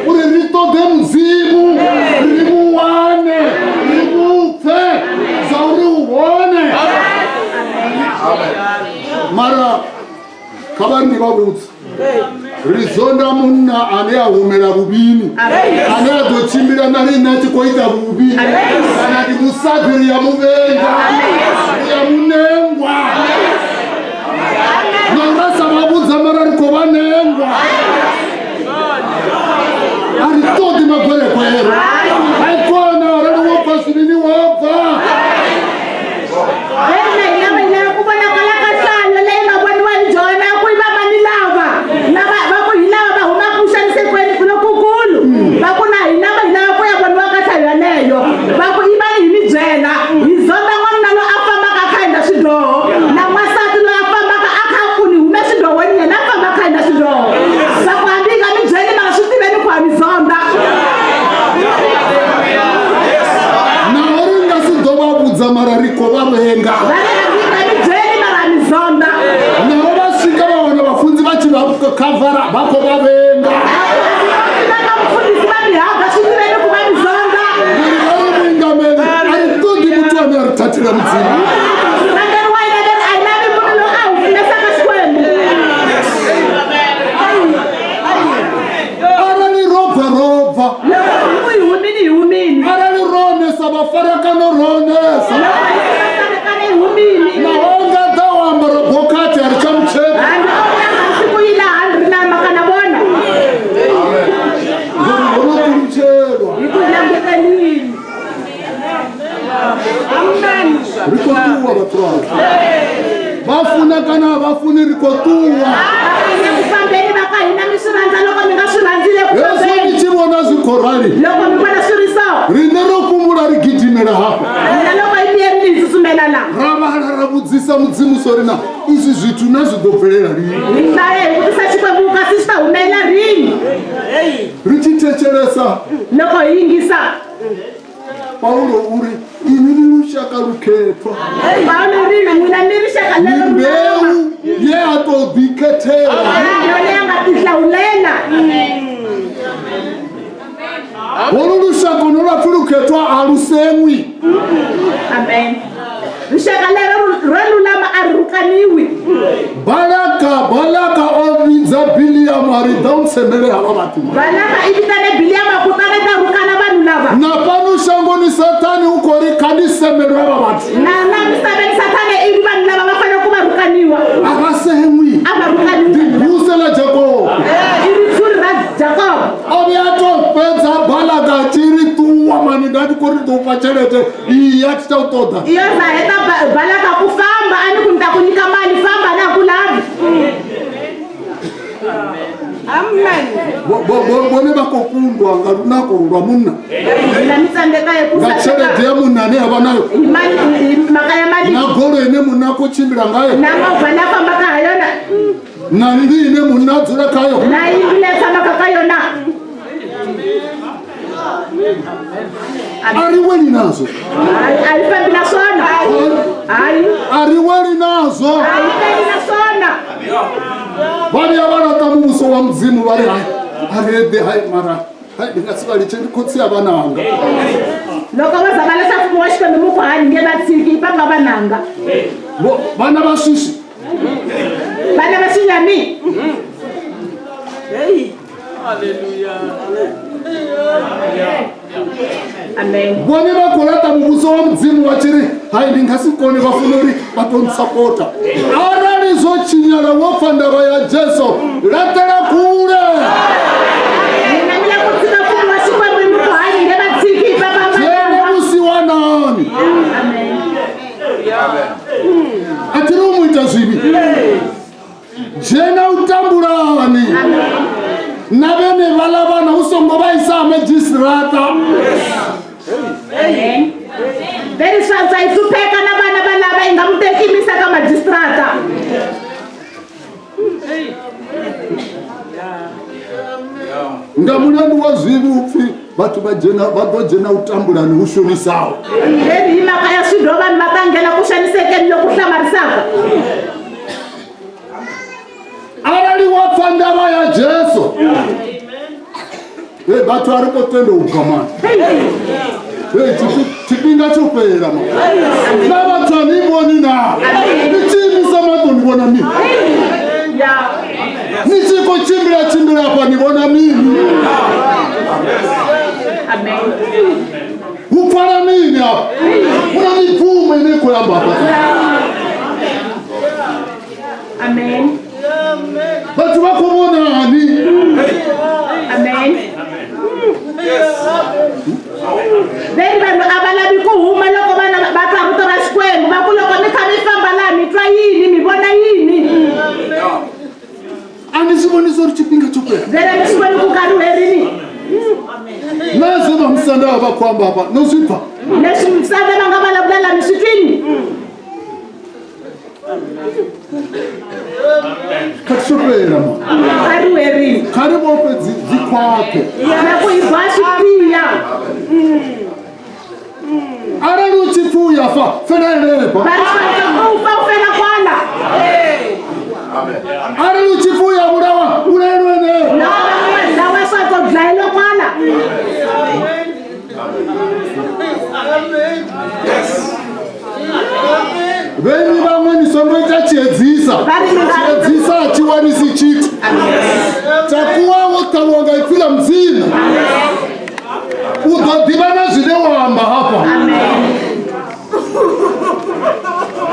uri ri ṱoḓe Mudzimu, ri mu wane, ri mu pfe zwa uri u hone. Mara kha vha ndi vha vhudze, ri zonda munna ane a humela vhuvhini, ane a ḓo tshimbila na riṋe a tshi khou ita vhuvhi, kana ndi musadzi ri ya muvhenga, ri ya munengwa, na ra sa vha vhudza mara ri khou vha nengwa. A ri ṱoḓi magwerekwere, a i kona arali wo bva zwivhini wo bva. Veni na hina va hi lava ku vonakala ka nhlayo leyi nga voniwa hi Jona ku yi va mani lava lava va ku hi lava va humaka ku xanisekweni lokukulu, va ku na hina va hi lava ku ya voniwa ka nhlayo yaleyo. Va ku i vani hi mi byela, hi zonda n'wanuna loyi a fambaka a kha endla swidyoho, na n'wansati loyi a fambaka a kha ku ni hume swidyohweni, yena a famba a kha endla swidyoho. Va ku hambi hi nga mi byeli mara swi tiveni ku ha mi zonda. Naho ri nga si ḓo vha vhudza mara ri khou vha vhenga. Va ri hambi hi nga mi byeli mara ha mi zonda. Naho vha swika vha wana vhafunzi vha tshi vha khavara, vha khou vha vhenga. Va nga mufundhisi va mi haga, swi tiveni ku va mi zonda. Uri vha ri muingameli a ri ṱoḓi muthu ane a ri thathela Mudzimu. Murhangeri wa hina leri a hi lavi munhu loyi a hi pfunesaka Xikwembu. Arali ro bva ro bva. Loko hi ku hi humini, hi humini. Arali ro onesa vhafarakano, ro onesa. Loko hi ku vafarakano, hi humini. Naho nga ḓa o ambara bokhathi a ri tsha mutshena. Hambi o vuya hansi ku yi laha ri na mhaka na vona. Ngori ho no ṱulutshelwa. Hi ku hi langutelini. Ri khou ṱuwa vhathu vhashu, vha funa kana a vha funi, ri khou ṱuwa. A hi le ku fambeni va ka hina, mi swi rhandza loko mi nga swi rhandzi le ku Hezwo ni fambeni. tshi vhona zwi khou rali, Loko mi vona swi ri so, riṋe ro fhumula ri gidimela hafha, hina loko hi miyerini hi tsutsumela la. Ra vhala ra vhudzisa Mudzimu sori na izwi zwithu na zwi ḓo bvelela lini. Hi hlaya hi vutisa Xikwembu kasi swi ta humelela rini. Ri tshi thetshelesa, Loko hi yingisa, Paulo u ri inwi ni lushaka lukhethwa. Pawulo ri na n'wina mi rixaka Ni lero mbeu ye a tou ḓikhethela. Mbewu leyi a nga tihlawulela. Holu lushaka no lwa pfi lukhethwa a lu senwi. Amen. Rixaka lero ro lulama a ri rhukaniwi. Balaka, Balaka o vhidza Biliamu a ri ḓa u ntsemele havha vhathu. Balaka i vitane Biliamu a ku tana ta rhukana vanhu lava. Na fhano shangoni Sathane u khou ri kha ndi semelwe havha vhathu. Na la misaveni Sathane i ri vanhu lava va fanele ku va rhukaniwa. A vha senwi. A va rhukaniwi. Ndi buse ḽa Jakobo. I ritshuri ra Jakobo. O vhuya a tou fhedza Balaka a tshi ri ṱuwa mani nda ndi khou ri ḓo u fha tshelede iyi a thi tsha u ṱoḓa. Iyo za heta Balaka ku famba a ni ku ni ta ku nyika mali famba na ku lavi. Vhone vha khou kundwa nga lunako lwa munna. Mina mi tsandzeka hi ku Nga tshelede ya munna ane a vha nayo. Hi mali hi mhaka ya mali. Na goloi ine munna a khou tshimbila ngayo. Na movha la fambaka ha yona. Na nnḓu ine munna a dzula khayo. Na yindlu leyi tshamaka ka yona. A ri weli nazwo. A yi fambi na swona. Hayi. A ri weli nazwo. A yi fambi na swona. Vha vhuya vha laṱa muvhuso wa Mudzimu vha ri hai a ri eḓe hai mara hai ndi nga si vha litshe ndi khotsi a vhananga. Loko vo za va lahla mfumo wa Xikwembu mi ku hayi ni nge va tshiki va nga vananga. Vana va swiswi. Vana va xinyami. Amen. Vhone vha khou laṱa muvhuso wa Mudzimu vha tshi ri hai ndi nga si kone vha funa uri vha tou ntsapota. Arali zwo tshinyala wo pfa ndavha ya Jesu laṱela kule. Mina mi lava ku tshika mfumo wa Xikwembu mi ku hayi ni nge va tshiki va va Dzhena vhusiwanani. Amen. A thi ri u mu ita zwivhi. Dzhena u tambulani. Na vhene vhaḽa vhana u songo vha isa ha madzhisiṱiraṱa. Amen. Veri swantswa hi hlupheka na vana va lava hi nga mu teki mi yisa ka madzhisiṱiraṱa. Nga mulandu wa zwivhi u pfi vhathu vha dzhena vha ḓo dzhena u tambulani hu shonisaho. Veri hi mhaka ya swidyoho vanhu va ta nghena ku xanisekeni loku hlamarisaka. Arali wa pfa ndavha ya Jesu. Hey, vhathu a ri khou tenda u bva mani. Hey, tshifhinga tsho fhela mani. Na vhathu a ni vhoni na. Ni tshi imisa maṱo ni vhona mini? Ni tshi khou tshimbila tshimbila afha ni vhona mini? Hu pfala mini afha? Hu na mibvumo ine i khou amba afha. Amen. Vhathu vha khou vhonani? Amen. Veri vanhu a va lavi ku huma loko vana va twa rito ra Xikwembu va ku loko mi kha mi famba laha mi twa yini mi vona yini. A ni zwi vhoni zwo ri tshifhinga tsho fhela. Vele mi swi voni ku nkarhi wu herini. Na zwe vha musanda vha khou amba hafha no zwi pfa. Leswi musanda va nga vulavula laha mi swi twini. Kha tsho fhela ma. Nkarhi wu herini. Kha ri vhofhe dzi khwaṱhe. Na ku hi boha swi tiya. Arali u tshi pfi u ya fa fela henefha. Va ri swantswa u fa u fela kwala. Arali u tshi pfi u ya vhulawa vhulaelwe henefha. Loko va ku wa dlawa swantswa u dlayelwa kwala. Vhenyi vhaṅwe ni songo ita tshiedzisa. Tshiedzisa a tshi wanisi tshithu. Takuwa wo ṱavhiwa nga ipfi ḽa Mudzimu. U ḓo ḓivha na zwine wa amba hafha.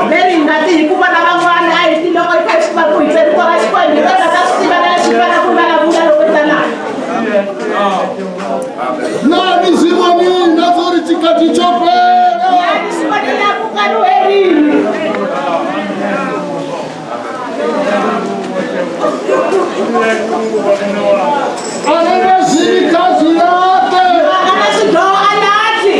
Veri hi nga ti hi ku vona van'wana a hi ti loko hi kha hi swi tiva ku hi twe rito ra Xikwembu hi nga ta swi tiva na leswi hi faneleke ku vulavula loko hi ta laha. Na ni zwi vhoni na zwo ri tshikhathi tsho fhela. Na ni swi voni na ku nkarhi wu herile. A re na zwivhi kha zwi laṱe. A nga na swidyoho a lahli.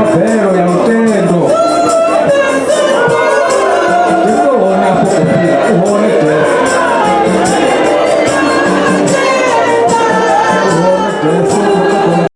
Thabelo ya.